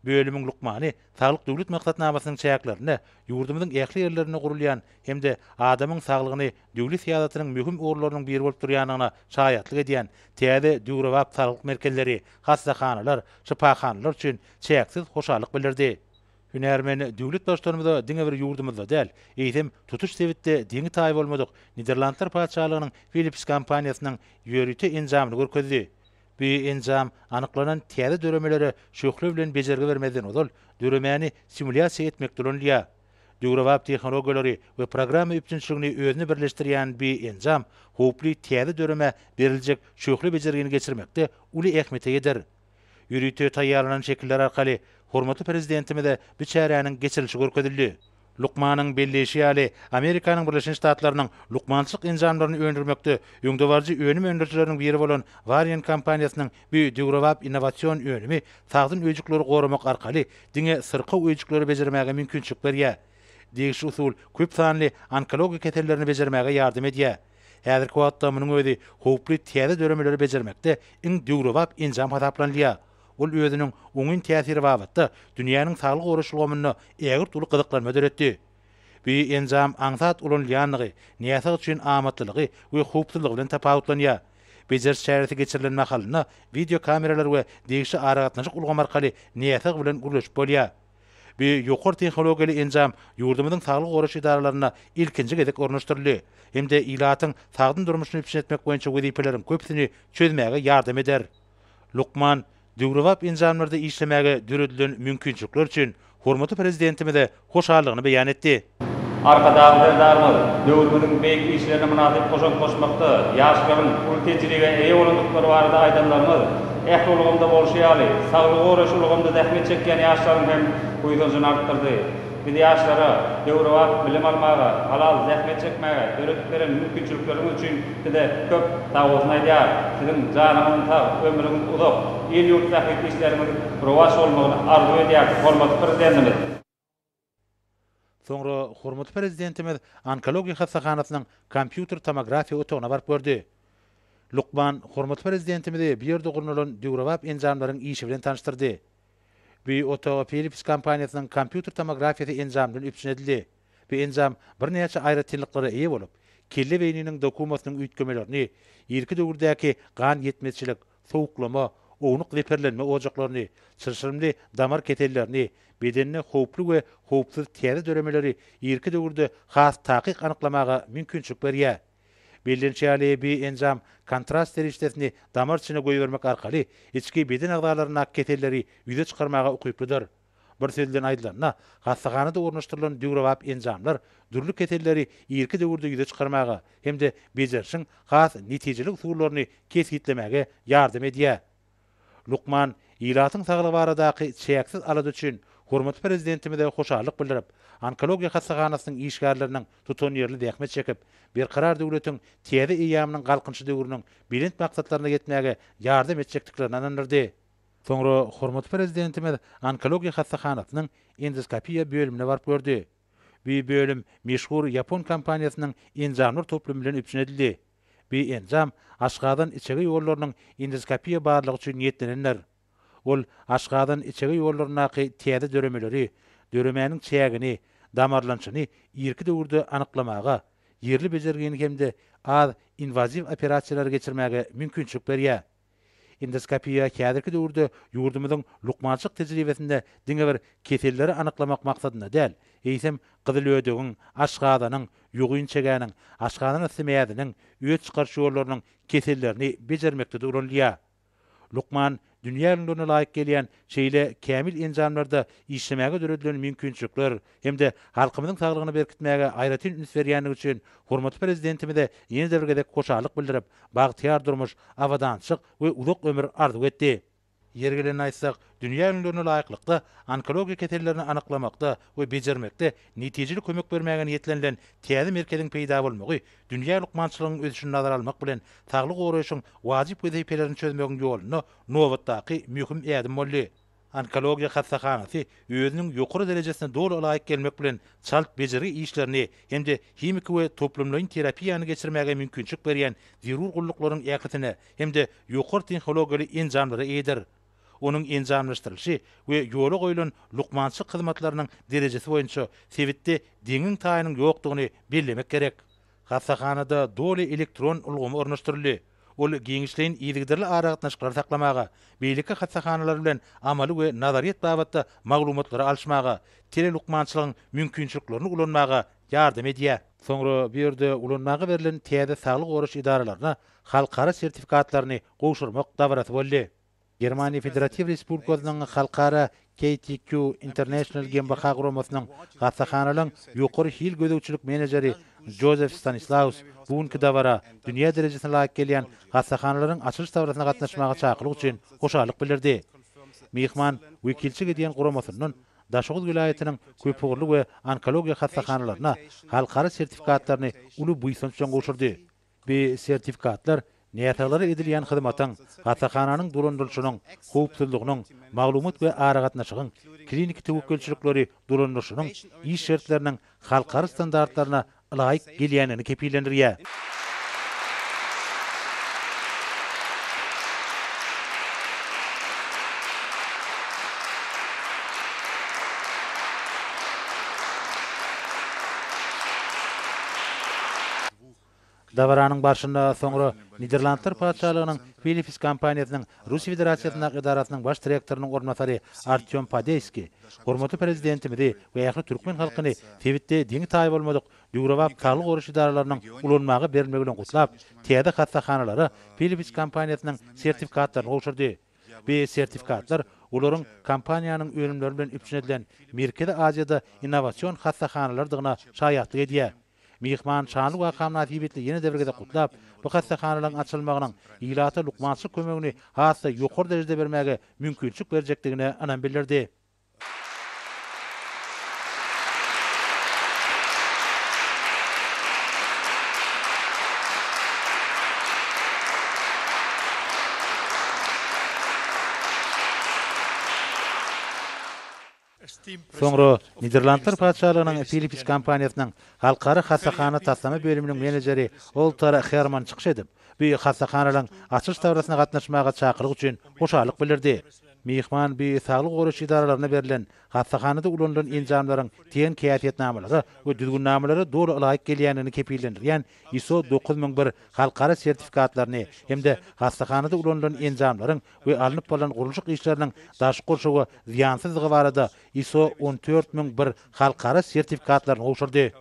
S3: Bölümiň lukmany Saglyk Döwlet maksatnamasynyň çäklerinde ýurdumyzyň ähli ýerlerinde gurulýan hem-de adamyň saglygyny döwlet syýasatynyň möhüm ugurlarynyň biri bolup durýandygyna şaýatlyk edýän täze döwrebap saglyk merkezleri, hassahanalar, şypahanalar üçin çäksiz hoşallyk bildirdi. Hünärmen döwlet Baştutanymyza diňe bir ýurdumyzda däl, eýsem, tutuş sebitde deňi-taýy bolmadyk Niderlandlar Patyşalygynyň Philips kompaniýasynyň ýörite enjamyny görkezdi. Bu enjam anyklanan täze döremelere şöhle bilen bejergi bermezden ozal, döremäni simulýasiýa etmekde ulanylýar. Döwrebap tehnologiýalary we programma üpjünçiligini özüne birleşdirýän bu enjam howply täze döremä beriljek şöhle bejergini geçirmekde uly ähmiýete eýedir. Ýörite taýýarlanan şekiller arkaly hormatly Prezidentimize bu çäräniň geçirilişi görkezildi. Lukmanyň belleýşi ýaly, Amerikanyň Birleşen Ştatlarynyň lukmançylyk enjamlaryny öndürmekde öňdebaryjy önüm öndürijileriniň biri bolan Varian kompaniýasynyň bu döwrebap innowasion önümi sagdyn öýjükleri goramak arkaly diňe syrkaw öýjükleri bejermäge mümkinçilik berýär. Degişli usul köp sanly onkologiýa kesellerini bejermäge ýardam edýär. Häzirki wagtda munuň özi howply täze döremeleri bejermekde iň döwrebap enjam hasaplanylýar. Ol özüniň oňyn täsiri babatda dünýäniň saglygy goraýyş ulgamynda ägirt uly gyzyklanma döretdi. Bu enjam aňsat ulanylýanlygy, näsag üçin amatlylygy we howpsuzlygy bilen tapawutlanýar. Bejeriş çäresi geçirilen mahalynda wideokameralar we degişli aragatnaşyk ulgamy arkaly näsag bilen gürleşip bolýar. Bu ýokary tehnologiýaly enjam ýurdumyzyň saglygy goraýyş edaralarynda ilkinji gezek ornaşdyryldy hem-de ilatyň sagdyn durmuşyny üpjün etmek boýunça wezipeleriň köpüsini çözmäge ýardam eder. Lukman döwrebap enjamlarda işlemäge döredilen mümkinçilikler üçin hormatly Prezidentimize hoşallygyny beýan etdi.
S9: Arkadagly Serdarymyz döwrümiziň beýik işlerine mynasyp goşant goşmakda ýaşlaryň uly tejribä eýe bolandyklary barada aýdanlaryňyz ähli ulgamda bolşy ýaly, saglygy goraýyş ulgamynda zähmet çekýän ýaşlaryň hem buýsanjyny artdyrdy. Biz ýaşlara döwrebap bilim almaga, halal zähmet çekmäge döredip beren mümkinçilikleriňiz üçin Size köp sagbolsun aýdýarys. Siziň janyňyzyň sag, ömrüňiz uzak, il-ýurt bähbitli işleriňiziň rowaç bolmagyny arzuw edýäris, hormatly Prezidentimiz!
S3: Soňra hormatly Prezidentimiz onkologiýa hassahanasynyň kompýuter tomografiýa otagyna baryp gördi. Lukman hormatly Prezidentimizi bu ýerde gurnalan döwrebap enjamlaryň işi bilen tanyşdyrdy. Bu otag Philips kompaniýasynyň kompýuter tomografiýasy enjamy bilen üpjün edildi. Bu enjam birnäçe aýratynlyklara eýe bolup, kelle beýniniň dokumasynyň üýtgemelerini, irki döwürdäki gan ýetmezçilik, sowuklama, ownuk zeperlenme ojaklaryny, çylşyrymly damar kesellerini, bedende howply we howpsuz täze döremeleri irki döwürde has takyk anyklamaga mümkinçilik berýär. Bellenişi ýaly, bu enjam kontrast serişdesini damar içine goýbermek arkaly içki beden agzalaryndaky keselleri ýüze çykarmaga ukyplydyr. Bir söz bilen aýdylanda, hassahanada ornaşdyrylan döwrebap enjamlar dürli keselleri irki döwürde ýüze çykarmaga hem-de bejerişiň has netijeli usullaryny kesgitlemäge ýardam edýär. Lukman ilatyň saglygy baradaky çäksiz alada üçin hormatly Prezidentimize hoşallyk bildirip, onkologiýa hassahanasynyň işgärleriniň tutanýerli zähmet çekip, Berkarar döwletiň täze eýýamynyň Galkynyşy döwrüniň belent maksatlaryna ýetmäge ýardam etjekdiklerine ynandyrdy. Soňra hormatly Prezidentimiz onkologiýa hassahanasynyň endoskopiýa bölümine baryp gördi. Bu bölüm meşhur ýapon kompaniýasynyň enjamlar toplumy bilen üpjün edildi. Bu enjam aşgazan-içege ýollarynyň endoskopiýa barlagy üçin niýetlenendir. Ol aşgazan-içege ýollaryndaky täze döremeleri, döremäniň çägini, damarlanyşyny irki döwürde anyklamaga, ýerli bejergini hem-de az inwaziw operasiýalary geçirmäge mümkinçilik berýär. Endoskopiýa häzirki döwürde ýurdumyzyň lukmançylyk tejribesinde diňe bir keselleri anyklamak maksadynda däl, eýsem, gyzylödegiň, aşgazanyň, ýogyn çegäniň, aşgazan asty mäziniň, öt çykaryş ýollarynyň kesellerini bejermekde-de ulanylýar. Lukman dünýä ülňülerine laýyk gelýän şeýle kämil enjamlarda işlemäge döredilen mümkinçilikler hem-de halkymyzyň saglygyny berkitmäge aýratyn üns berýändigi üçin hormatly Prezidentimize ýene-de bir gezek hoşallyk bildirip, bagtyýar durmuş, abadançylyk we uzak ömür arzuw etdi. Ýeri gelende aýtsak, dünýä ülňülerine laýyklykda onkologiýa kesellerini anyklamakda we bejermekde netijeli kömek bermäge niýetlenilen täze merkeziň peýda bolmagy dünýä lukmançylygynyň ösüşini nazara almak bilen, saglygy goraýşyň wajyp wezipelerini çözmegiň ýolunda nobatdaky möhüm ädim boldy. Onkologiýa hassahanasy özüniň ýokary derejesine doly ylaýyk gelmek bilen, çalt bejergi işlerini hem-de himiki we toplumlaýyn terapiýany geçirmäge mümkinçilik berýän zerur gulluklaryň ählisine hem-de ýokary tehnologiýaly enjamlara eýedir. Onuň enjamlaşdyrylyşy we ýola goýlan lukmançylyk hyzmatlarynyň derejesi boýunça sebitde deňiň-taýynyň ýokdugyny bellemek gerek. Hassahanada doly elektron ulgamy ornaşdyryldy. Ol giňişleýin yzygiderli aragatnaşyklary saklamaga, beýleki hassahanalar bilen amaly we nazaryýet babatda maglumatlary alyşmaga, telelukmançylygyň mümkinçiliklerini ulanmaga ýardam edýär. Soňra bu ýerde ulanmaga berlen täze saglygy goraýyş edaralaryna halkara sertifikatlaryny gowşurmak dabarasy boldy. Germaniýa Federatiw Respublikasynyň Halkara KTQ International GmbH guramasynyň hassahanalaryň ýokary hil gözegçilik menejeri Jozef Stanislaus bu günki dabara, dünýä derejesine laýyk gelýän hassahanalaryň açylyş dabarasyna gatnaşmaga çakylyk üçin hoşallyk bildirdi. Myhman wekilçilik edýän guramasyndan Daşoguz welaýatynyň köpugurly we onkologiýa hassahanalaryna halkara sertifikatlaryny uly buýsanç bilen gowşurdy. Bu sertifikatlar näsaglara edilýän hyzmatyň, hassahananyň dolandyrylyşynyň, howpsuzlygynyň, maglumat we aragatnaşygyň, kliniki töwekgelçilikleri dolandyryşynyň iş şertleriniň halkara standartlaryna ylaýyk gelýändigini kepillendirýär. Dabaranyň barşynda soňra Niderlandlar Patyşalygynyň Philips kompaniýasynyň Russiýa Federasiýasyndaky edarasynyň baş direktorynyň orunbasary Artýom Padeýskiý hormatly Prezidentimizi we ähli türkmen halkyny sebitde deňi-taýy bolmadyk döwrebap saglygy goraýyş edaralarynyň ulanmaga berilmegi bilen gutlap, täze hassahanalara Philips kompaniýasynyň sertifikatlaryny gowşurdy. Bu sertifikatlar olaryň kompaniýanyň önümleri bilen üpjün edilen Merkezi Aziýada innowasion hassahanalardygyna şaýatlyk edýär. Myhman şanly waka mynasybetli ýene-de bir gezek gutlap, bu hassahanalaryň açylmagynyň ilata lukmançylyk kömegini has-da ýokary derejede bermäge mümkinçilik berjekdigine ynam bildirdi. Soňra Niderlandlar Patyşalygynyň Philips kompaniýasynyň Halkara hassahana taslama bölüminiň menejeri Oltar Herman çykyş edip, bu hassahanalaryň açylyş dabarasyna gatnaşmaga çakylyk üçin hoşallyk bildirdi. Myhman bu saglygy goraýyş edaralaryna berlen hassahanada ulanylan enjamlaryň tehniki häsiýetnamalara we düzgünnamalara doly ylaýyk gelýändigini kepillendirýän ISO 9001 halkara sertifikatlaryny hem-de hassahanada ulanylan enjamlaryň we alnyp barlan gurluşyk işleriniň daşky gurşawa zyýansyzdygy barada ISO 14001 halkara sertifikatlaryny gowşurdy.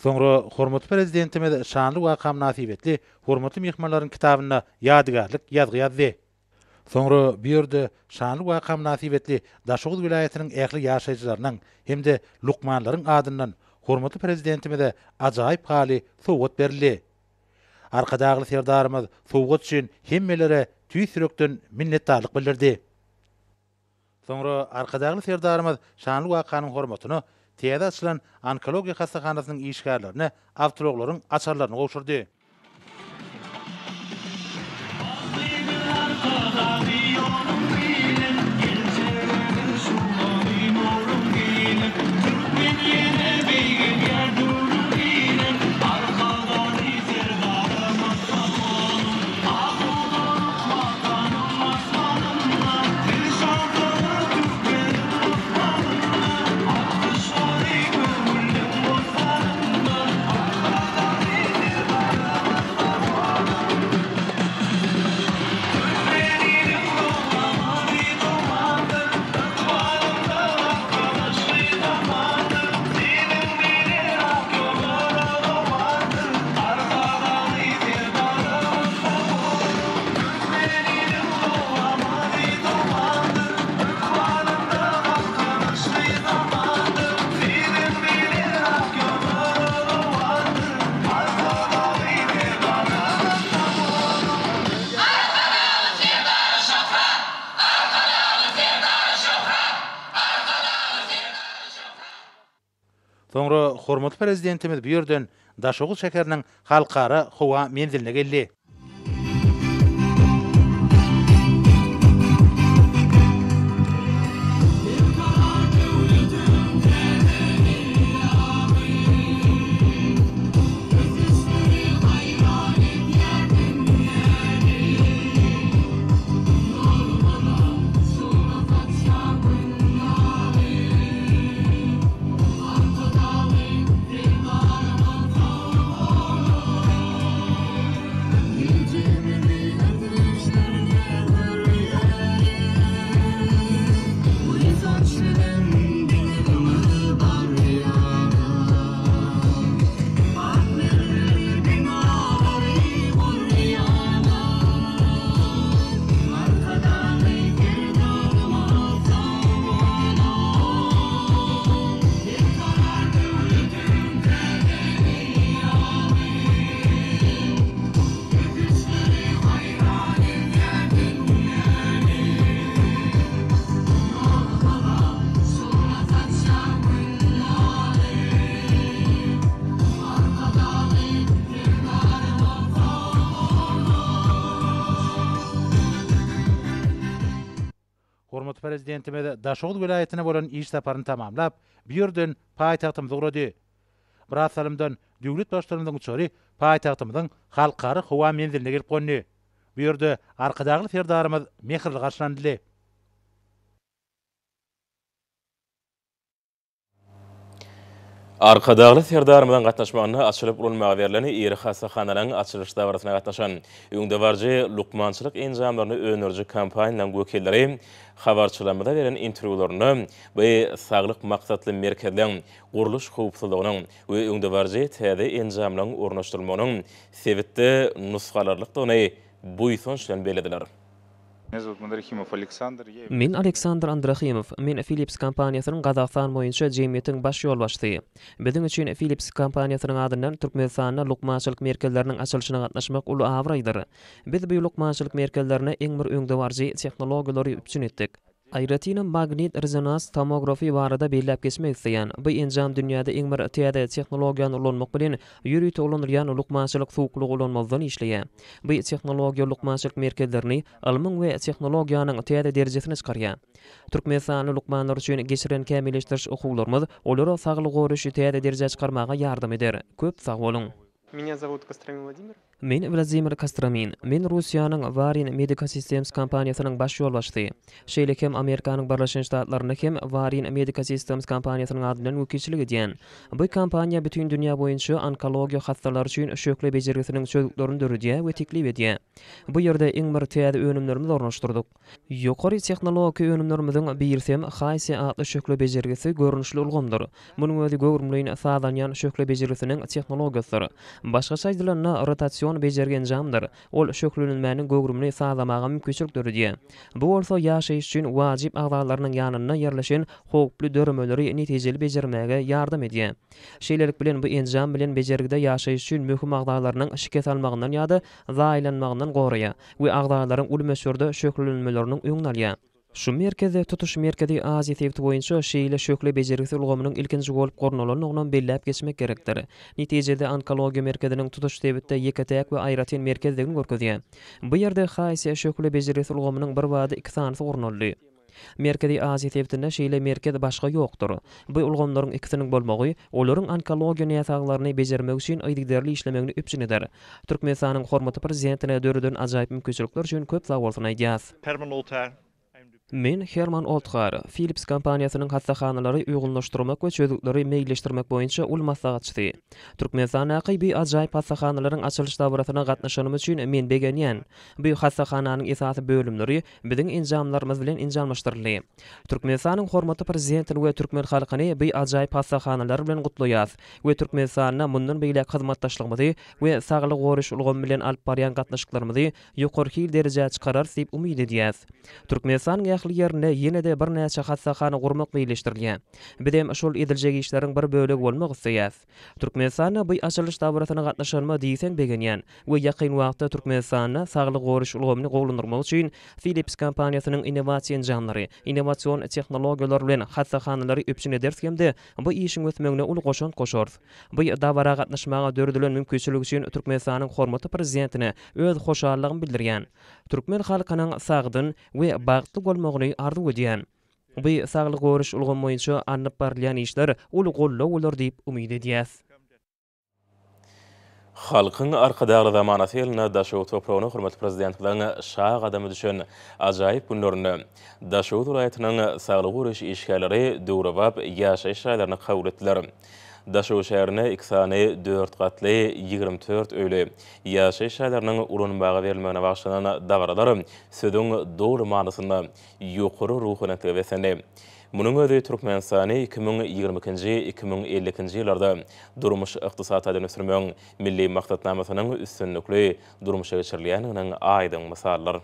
S3: Soňra hormatly Prezidentimiz şanly waka mynasybetli hormatly myhmanlaryň kitabynda ýadygärlik ýazgy ýazdy. Soňra bu ýerde şanly waka mynasybetli Daşoguz welaýatynyň ähli ýaşaýjylarynyň hem-de lukmanlaryň adyndan hormatly Prezidentimize ajaýyp haly sowgat berildi. Arkadagly Serdarymyz sowgat üçin hemmelere tüýs ýürekden minnetdarlyk bildirdi. Soňra Arkadagly Serdarymyz şanly wakanyň hormatyna täze açylan onkologiýa hassahanasynyň işgärlerine awtoulaglaryň açarlaryny gowşurdy. Soňra hormatly Prezidentimiz bu ýerden Daşoguz şäheriniň Halkara howa menziline geldi. Hormatly Prezidentimiz Daşoguz welaýatyna bolan iş saparyny tamamlap, bu ýerden paýtagtymyza ugrady. Biraz salymdan döwlet Baştutanymyzyň uçary paýtagtymyzyň Halkara howa menziline gelip gondy. Bu ýerde Arkadagly Serdarymyz mähirli garşylanyldy.
S2: Arkadagly Serdarymyzyň gatnaşmagynda açylyp ulanmaga berlen iri hassahananyň açylyş dabarasyna gatnaşan öňdebaryjy lukmançylyk enjamlaryny öndüriji kompaniýalaryň wekilleri habarçylarymyza beren interwýularynda bu saglyk maksatly merkezleň gurluş howpsuzlygynyň we öňdebaryjy täze enjamlaryň ornaşdyrylmagynyň sebitde nusga alarlykdygyny buýsanç bilen bellediler.
S12: Men Aleksandr Andrahimow, men Philips kompaniýasynyň Gazagystan boýunça jemgyýetiň baş ýolbaşçysy. Biziň üçin Philips kompaniýasynyň adyndan Türkmenistanda lukmançylyk merkezleriniň açylyşyna gatnaşmak uly abraýdyr. Biz bu lukmançylyk merkezlerine iň bir öňdebaryjy tehnologiýalary üpjün etdik. Aýratynam magnit-rezonans tomografy barada belläp geçmek isleýän. Bu enjam dünýäde iň bir täze tehnologiýany ulanmak bilen ýörite ulanylýan lukmançylyk suwuklygy ulanmazdan işleýär. Bu tehnologiýa lukmançylyk merkezlerini ylmyň we tehnologiýanyň täze derejesine çykarýar. Türkmenistanly lukmanlar üçin geçiren kämilleşdiriş okuwlarymyz olara saglygy goraýşy täze derejä çykarmaga ýardam eder. Köp sag boluň!
S13: Меня зовут Костромин Владимир.
S12: Men Wladimir Kostromin. Men Russiýanyň Varin Medical Systems kompaniýasynyň baş ýolbaşçysy. Şeýle hem Amerikanyň Birleşen Ştatlarynda hem Varin Medical Systems kompaniýasynyň adyndan wekilçilik edýän. Bu kompaniýa bütin dünýä boýunça onkologiýa hassalary üçin şöhle bejergisiniň çözgütlerini döredýär we teklip edýär. Bu ýerde iň bir täze önümlerimizi ornaşdyrdyk. Ýokary tehnologiki önümlerimiziň birisem Haýse atly şöhle bejergisi görnüşli ulgamdyr. Munuň özi göwrümleýin sazlanýan şöhle bejergisiniň tehnologiýasydyr. Başgaça aýdylanda, rotasion bejergi enjamdyr. Ol şöhlelenmäniň göwrümini sazlamaga mümkinçilik döredýär. Bu bolsa ýaşaýyş üçin wajyp agzalarynyň ýanynda ýerleşen howply döremeleri netijeli bejermäge ýardam edýär. Şeýlelik bilen, bu enjam bilen bejergide ýaşaýyş üçin möhüm agzalarynyň şikes almagyndan ýa-da zaýalanmagyndan goraýar. we agzalaryň uly möçberde şöhlelenmeleriniň öňüni alýar. Şu merkezde tutuş Merkezi Aziýa sebiti boýunça şeýle şöhle bejergisi ulgamynyň ilkinji bolup gurnalandygynam belläp geçmek gerekdir. Netijede onkologiýa merkeziniň tutuş sebitde ýeke-täk we aýratyn merkezdigini görkezýär. Bu ýerde HSE şöhle bejergisi ulgamynyň birbada iki sanysy gurnaldy. Merkezi Aziýa sebitinde şeýle merkez başga ýokdur. Bu ulgamlaryň ikisiniň bolmagy, olaryň onkologiýa näsaglaryny bejermek üçin yzygiderli işlemegini üpjün eder. Türkmenistanyň hormatly Prezidentine döreden ajaýyp mümkinçilikler üçin köp sagbolsun aýdýas. Men Herman Olthar, Philips kompaniýasynyň hassahanalary uýgunlaşdyrmak we çözgütleri meýilleşdirmek boýunça uly maslahatçysy. Türkmenistandaky bu ajaýyp hassahanalaryň açylyş dabarasyna gatnaşanym üçin men begenýän. Bu hassahananyň esasy bölümleri biziň enjamlarymyz bilen enjamlaşdyryldy. Türkmenistanyň hormatly Prezidentini we türkmen halkyny bu ajaýyp hassahanalar bilen gutlaýas we Türkmenistanda mundan beýläk hyzmatdaşlygymyzy we saglygy goraýyş ulgamy bilen alyp barýan gatnaşyklarymyzy ýokary hil derejä çykararys diýip umyt edýäs. Türkmenistanyň ähli. ähli ýerinde ýene-de birnäçe hassahana gurmak meýilleşdirilýär. Bizem şol ediljek işleriň bir bölegi bolmak isleýäs. Türkmenistanda bu açylyş dabarasyna gatnaşanyma diýseň begenýän we ýakyn wagtda Türkmenistanda saglygy goraýyş ulgamyny gowulandyrmak üçin Philips kompaniýasynyň innowasiýa enjamlary, innowasion tehnologiýalar bilen hassahanalary üpjün ederis hem-de bu işiň ösmegine uly goşant goşarys. Bu dabara gatnaşmaga döredilen mümkinçilik üçin Türkmenistanyň hormatly Prezidentine öz hoşallygymy bildirýän. Türkmen halkynyň sagdyn we bagtly bolmagyny arzuw edýän. Bu saglygy goraýyş ulgamy boýunça alnyp barylýan işler uly goldaw bolar diýip umyt edýäs.
S2: Halkyň Arkadagly zamanasy ýylynda Daşoguz topragyna hormatly Prezidentimiziň şa gadamy düşen ajaýyp günlerinde Daşoguz welaýatynyň saglygy goraýyş işgärleri döwrebap ýaşaýyş jaýlaryny kabul etdiler. Daşoguz şäherinde iki sany dört gatly, 24 öýli ýaşaýyş jaýlarynyň ulanmaga berilmegine bagyşlanan dabaralar sözüň doly manysynda ýokary ruhubelentlige beslendi. Munuň özi Türkmenistany 2022-nji, 2052-nji ýyllarda durmuş-ykdysady taýdan ösdürmegiň Milli maksatnamasynyň üstünlikli durmuşa geçirilýändiginiň aýdyň mysalydyr.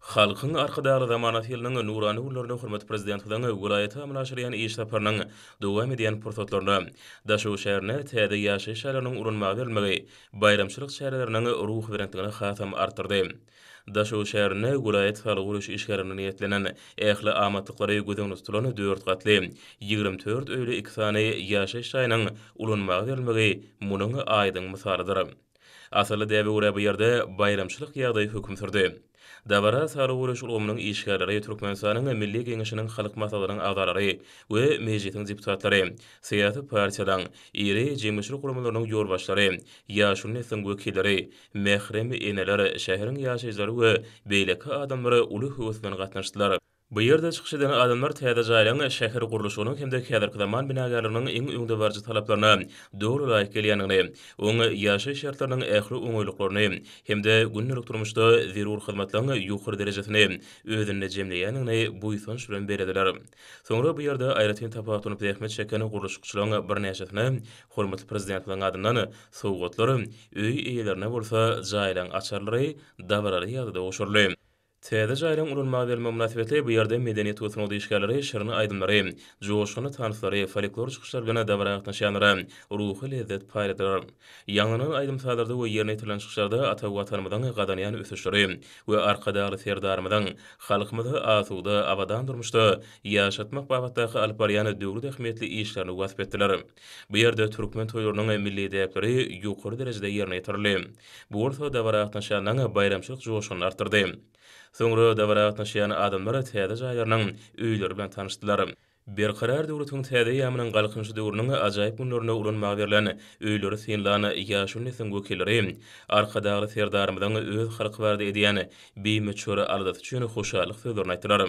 S2: Halkyň Arkadagly zamanasy ýylynyň nurana günlerinde hormatly Prezidentimiziň welaýata amala aşyrýan iş saparynyň dowam edýän pursatlarynda Daşoguz şäherinde täze ýaşaýyş jaýlarynyň ulanmaga berilmegi baýramçylyk çäreleriniň ruhubelentligini hasam artdyrdy. Daşoguz şäherinde welaýat saglygy goraýyş işgärlerine niýetlenen, ähli amatlyklary göz öňünde tutulan dört gatly, 24 öýli iki sany ýaşaýyş jaýynyň ulanmaga berilmegi munuň aýdyň mysalydyr. Asylly däbe görä bu ýerde baýramçylyk ýagdaýy höküm sürdi. Dabara saglygy goraýyş ulgamynyň işgärleri, Türkmenistanyň Milli Geňeşiniň Halk Maslahatynyň agzalary we Mejlisiň deputatlary, syýasy partiýalaryň, iri jemgyýetçilik guramalarynyň ýolbaşçylary, ýaşuly nesliň wekilleri, Mährem eneler, şäheriň ýaşaýjylary we beýleki adamlar uly höwes bilen gatnaşdylar. Bu ýerde çykyş eden adamlar täze jaýlaryň şäher gurluşygynyň hem-de häzirki zaman binagärliginiň iň öňdebaryjy talaplaryna doly laýyk gelýändigini, oň ýaşaýyş şertleriniň ähli oňaýlyklaryny hem-de gündelik durmuşda zerur hyzmatlaryň ýokary derejesini özünde jemleýändigini buýsanç bilen bellediler. Soňra bu ýerde aýratyn tapawutlanyp zähmet çeken gurluşykçylaryň birnäçesine hormatly Prezidentimiziň adyndan sowgatlar, öý eýelerine bolsa jaýlaryň açarlary dabaraly ýagdaýda gowşuryldy. Täze jaýlaryň ulanmaga berilmegi mynasybetli bu ýerde medeniýet we sungat işgärleri şirin aýdymlary, joşgunly tanslary, folklor çykyşlary bilen dabara gatnaşýanlara ruhy lezzet paýladylar. Ýaňlanan aýdym-sazlarda we ýerine ýetirilen çykyşlarda ata Watanymyzyň gazanýan ösüşleri we Arkadagly Serdarymyzyň halkymyzy asuda, abadan durmuşda ýaşatmak babatdaky alyp barýan döwlet ähmiýetli işlerini wasp etdiler. Bu ýerde türkmen toýlarynyň milli däpleri ýokary derejede ýerine ýetirildi. Bu bolsa dabara gatnaşýanlaryň baýramçylyk joşgunyny artdyrdy. Soňra dabara gatnaşýan adamlar täze jaýlarynyň öýleri bilen tanyşdylar. Berkarar döwletiň täze eýýamynyň Galkynyşy döwrüniň ajaýyp günlerinde ulanmaga berlen öýleri synlan ýaşuly nesliň wekilleri Arkadagly Serdarymyzyň öz halky barada edýän bimöçber aladasy üçin hoşallyk sözlerini aýtdylar.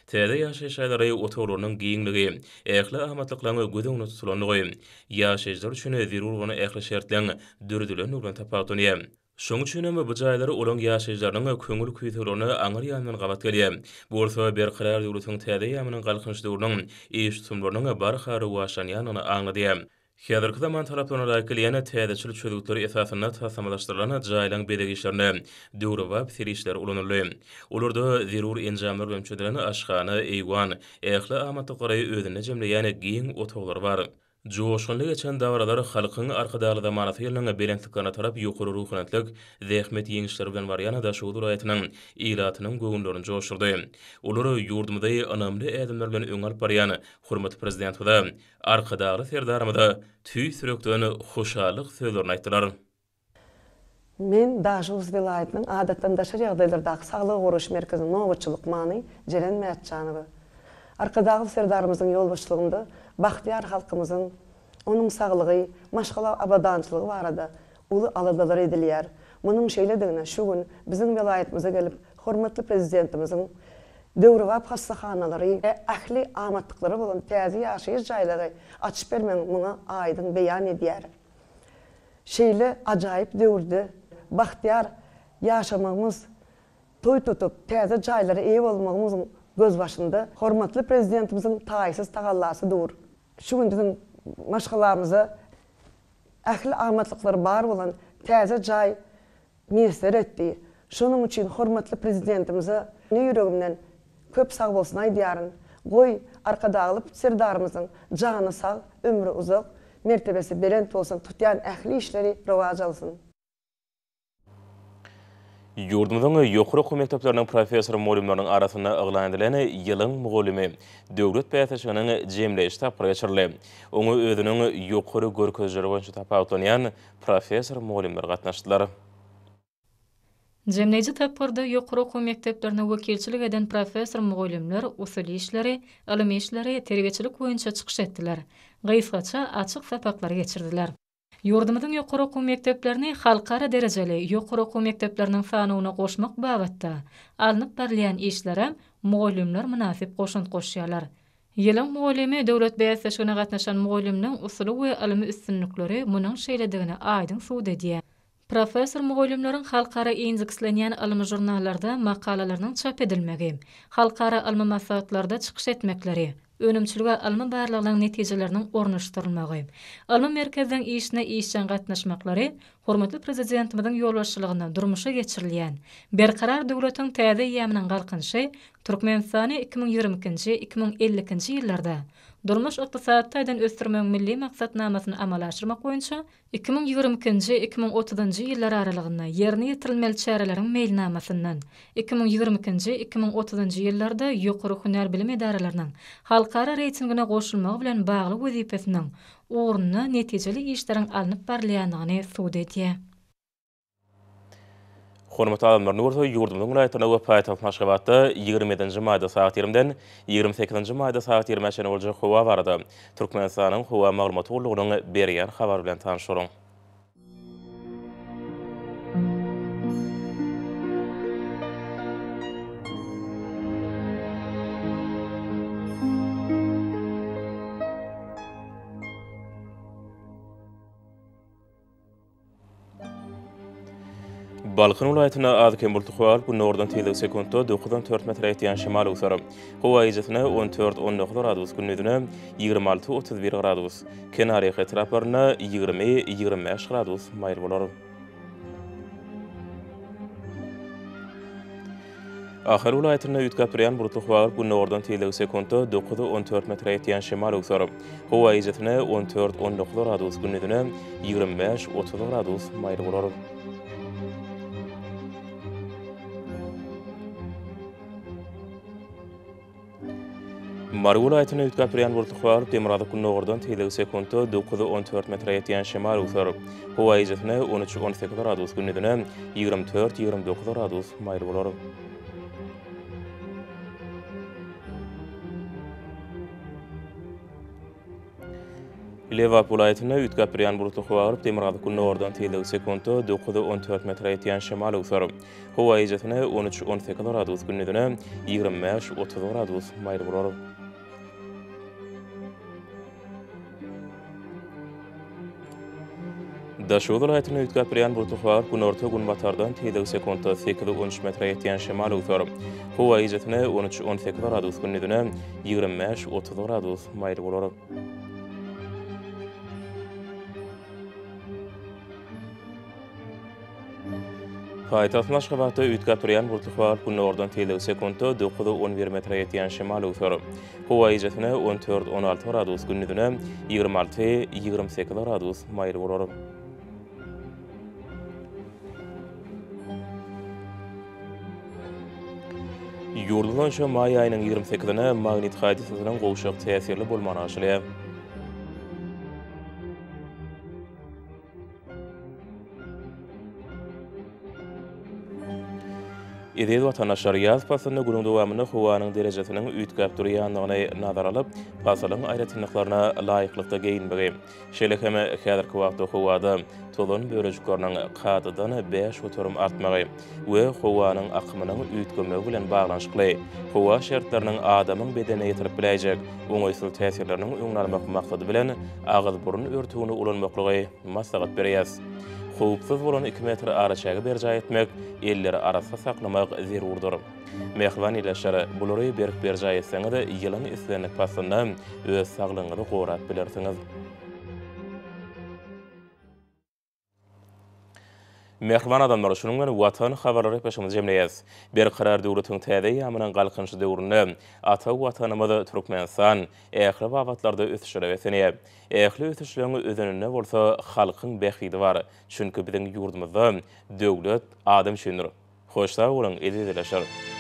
S2: Täze ýaşaýyş jaýlary otaglarynyň giňligi, ähli amatlyklaryň göz öňünde tutulandygy, ýaşaýjylar üçin zerur bolan ähli şertleň döredilendigi bilen tapawutlanýar. Şonuň üçin hem bu jaýlar olaryň ýaşaýjylarynyň köňül küýseglerine aňry ýanyndan gabat gelýär. Bu bolsa Berkarar döwletiň täze eýýamynyň Galkynyş döwrüniň iş tutumlarynyň barha rowaçlanýandygyny aňladýar. Häzirki zaman talaplaryna laýyk gelýän täzeçil çözgütler esasynda taslamalaşdyrylan jaýlaryň bezeg işlerinde döwrebap serişdeler ulanyldy. Olarda zerur enjamlar bilen üpjün edilen aşhana, eýwan, ähli amatlyklary özünde jemleýän giň otaglar bar. Joşgunly geçen dabaralar Halkyň Arkadagly zamanasy ýylynyň belentliklerine tarap ýokary ruhubelentlik, zähmet ýeňişleri bilen barýan Daşoguz welaýatynyň ilatynyň göwünlerini joşdurdy. Olar ýurdumyzy ynamly ädimler bilen öňe alyp barýan hormatly Prezidentimize Arkadagly Serdarymyza tüýs ýürekden hoşallyk sözlerini aýtdylar.
S14: Men Daşoguz welaýatynyň Adatdan daşary ýagdaýlardaky saglygy goraýyş merkeziniň nobatçy lukmany Jeren Mätjanowa. Arkadagly Serdarymyzyň ýolbaşçylygynda bagtyýar halkymyzyň, onuň saglygy, maşgala abadançylygy barada uly aladalar edilýär. Munuň şeýledigine şu gün biziň welaýatymyza gelip, hormatly Prezidentimiziň döwrebap hassahanalary, ähli amatlyklary bolan täze ýaşaýyş jaýlary açyp bermegiň muňa aýdyň beýan edýär. Şeýle ajaýyp döwürde bagtyýar ýaşamagymyz, toý tutup, täze jaýlara eýe bolmagymyzyň gözbaşynda hormatly Prezidentimiziň taýsyz tagallasy dur. Şu gün biziň maşgalamyza ähli amatlyklary bar bolan täze jaý miýesser etdi. Şonuň üçin hormatly Prezidentimize ýüregimden. köp sagbolsun aýdýaryn. Goý, Arkadagly Serdarymyzyň jany sag, ömri uzak, mertebesi belent bolsun, tutýan ähli işleri rowaç alsyn!
S2: Ýurdumyzyň ýokary okuw mekdepleriniň professor-mugallymlarynyň arasynda yglan edilen Ýylyň mugallymy döwlet bäsleşiginiň jemleýji tapgyry geçirildi. Oňa özüniň ýokary görkezijileri boýunça tapawutlanýan professor-mugallymlar gatnaşdylar.
S15: Jemleýji tapgyrda ýokary okuw mekdeplerine wekilçilik eden professor-mugallymlar usuly işleri, ylmy işleri, terbiýeçilik boýunça çykyş etdiler. Gysgaça açyk sapaklary geçirdiler. Ýurdumyzyň ýokary okuw mekdeplerini halkara derejeli ýokary okuw mekdepleriniň sanawyna goşmak babatda alnyp barylýan işlere mugallymlar mynasyp goşant goşýarlar. Ýylyň mugallymy döwlet bäsleşigine gatnaşan mugallymlaryň usuly we ylmy üstünlikleri munuň şeýledigini aýdyň subut edýär. Professor-mugallymlaryň halkara indekslenýän ylmy žurnallarda makalalarynyň çap edilmegi, halkara ylmy maslahatlarda çykyş etmekleri, önümçilige ylmy barlaglaryň netijeleriniň ornaşdyrylmagy, ylmy merkezleň işine işjeň gatnaşmaklary hormatly Prezidentimiziň ýolbaşçylygynda durmuşa geçirilýän Berkarar döwletiň täze eýýamynyň Galkynyşy Türkmenistany 2022-nji, 2052-nji ýyllarda durmuş-ykdysady taýdan ösdürmegiň milli maksatnamasyny amala aşyrmak boýunça 2022-nji, 2030-njy ýyllar aralygynda ýerine ýetirilmeli çäreleriň meýilnamasyndan, 2022-nji, 2030-njy ýyllarda ýokary hünär bilim edaralarynyň halkara reýtingine goşulmagy bilen bagly wezipesiniň ugrunda netijeli işleriň alnyp barylýandygyny subut edýär.
S2: Hormatly adamlar, indi bolsa ýurdumyzyň welaýatlarynda we paýtagtymyz Aşgabatda 27-nji maýda sagat ýigrimden 28-nji maýda sagat ýigrimä çenli boljak howa barada Türkmenistanyň Howa maglumat gullugynyň berýän habary bilen tanyş boluň. Balkan welaýatynda az-kem bulutly howa bolup, günordan tizligi sekuntda dokuzdan dört metre ýetýän şemal öwser. Howa gijesine 14, 19 gradus, gündizine 26, 31 gradus, kenarýaka etraplarynda 20, 25 gradus maýyl bolar. Ahal welaýatynda üýtgäp durýan bulutly howa bolup, günordan tizligi sekuntda 9-14 metre ýetýän şemal öwser. Howa gijesine 14-19 gradus, gündizine 25-30 gradus maýyl bolar. Mary welaýatynda üýtgäp durýan bulutly howa bolup, demirgazyk-gündogardan tizligi sekuntda 9-14 metre ýetýän şemal öwser. Howa gijesine 13-18 gradus, gündizine 24-29 gradus maýyl bolar. Lebap welaýatynda üýtgäp durýan bulutly howa bolup, demirgazyk-gündogardan tizligi sekuntda 9-14 metre ýetýän şemal öwser. Howa gijesine 13-18 gradus, gündizine 25-30 gradus maýyl bolar. Daşoguz welaýatynda üýtgäp durýan bulutly howa bolup, günorta-günbatardan tizligi sekuntda 8-13 metre ýetýän şemal öwser. Howa gijesine 13-18 gradus, gündizine 25-30 gradus maýyl bolar. Paýtagtymyz Aşgabatda üýtgäp durýan bulutly howa bolup, günordan tizligi sekuntda 9-11 metre ýetýän şemal öwser. Howa gijesine 14-16 gradus, gündizine 26-28 gradus maýyl bolar. Ýurdumyz boýunça maý aýynyň 28-ine magnit hadysasynyň gowşak täsirli bolmagyna garaşylýar. Eziz watandaşlar, ýaz paslynda günüň dowamynda howanyň derejesiniň üýtgäp durýandygyny nazara alyp, pasylyň aýratynlyklaryna laýyklykda geýinmegi, Şeýle hem häzirki wagtda howada tozan bölejikleriniň kadadan 5% artmagy we howanyň akymynyň üýtgemegi bilen baglanyşykly howa şertleriniň adamyň bedenine ýetirip biläýjek oňaýsyz täsirleriniň öňüni almak maksady bilen agyz-burun örtügini ulanmaklygy maslahat berýäs. Howpsuz bolan iki metr araçägi berjaý etmek, elleri arassa saklamak zerurdyr. Mähriban ildeşler, bulary berk berjaý etseňiz, ýylyň islendik paslynda öz saglygyňyzy gorap bilersiňiz. Mähriban adamlar, şunuň bilen Watan habarlary gepleşigimizi jemleýäris. Berkarar döwletiň täze eýýamynyň Galkynyşy döwründe ata Watanymyz Türkmenistan ähli babatlarda ösüşlere beslenýär. Ähli ösüşleriň özeninde bolsa halkyň bähbidi bar. Çünki biziň ýurdumyzda döwlet adam üçindir. Hoş sag boluň, eziz ildeşler!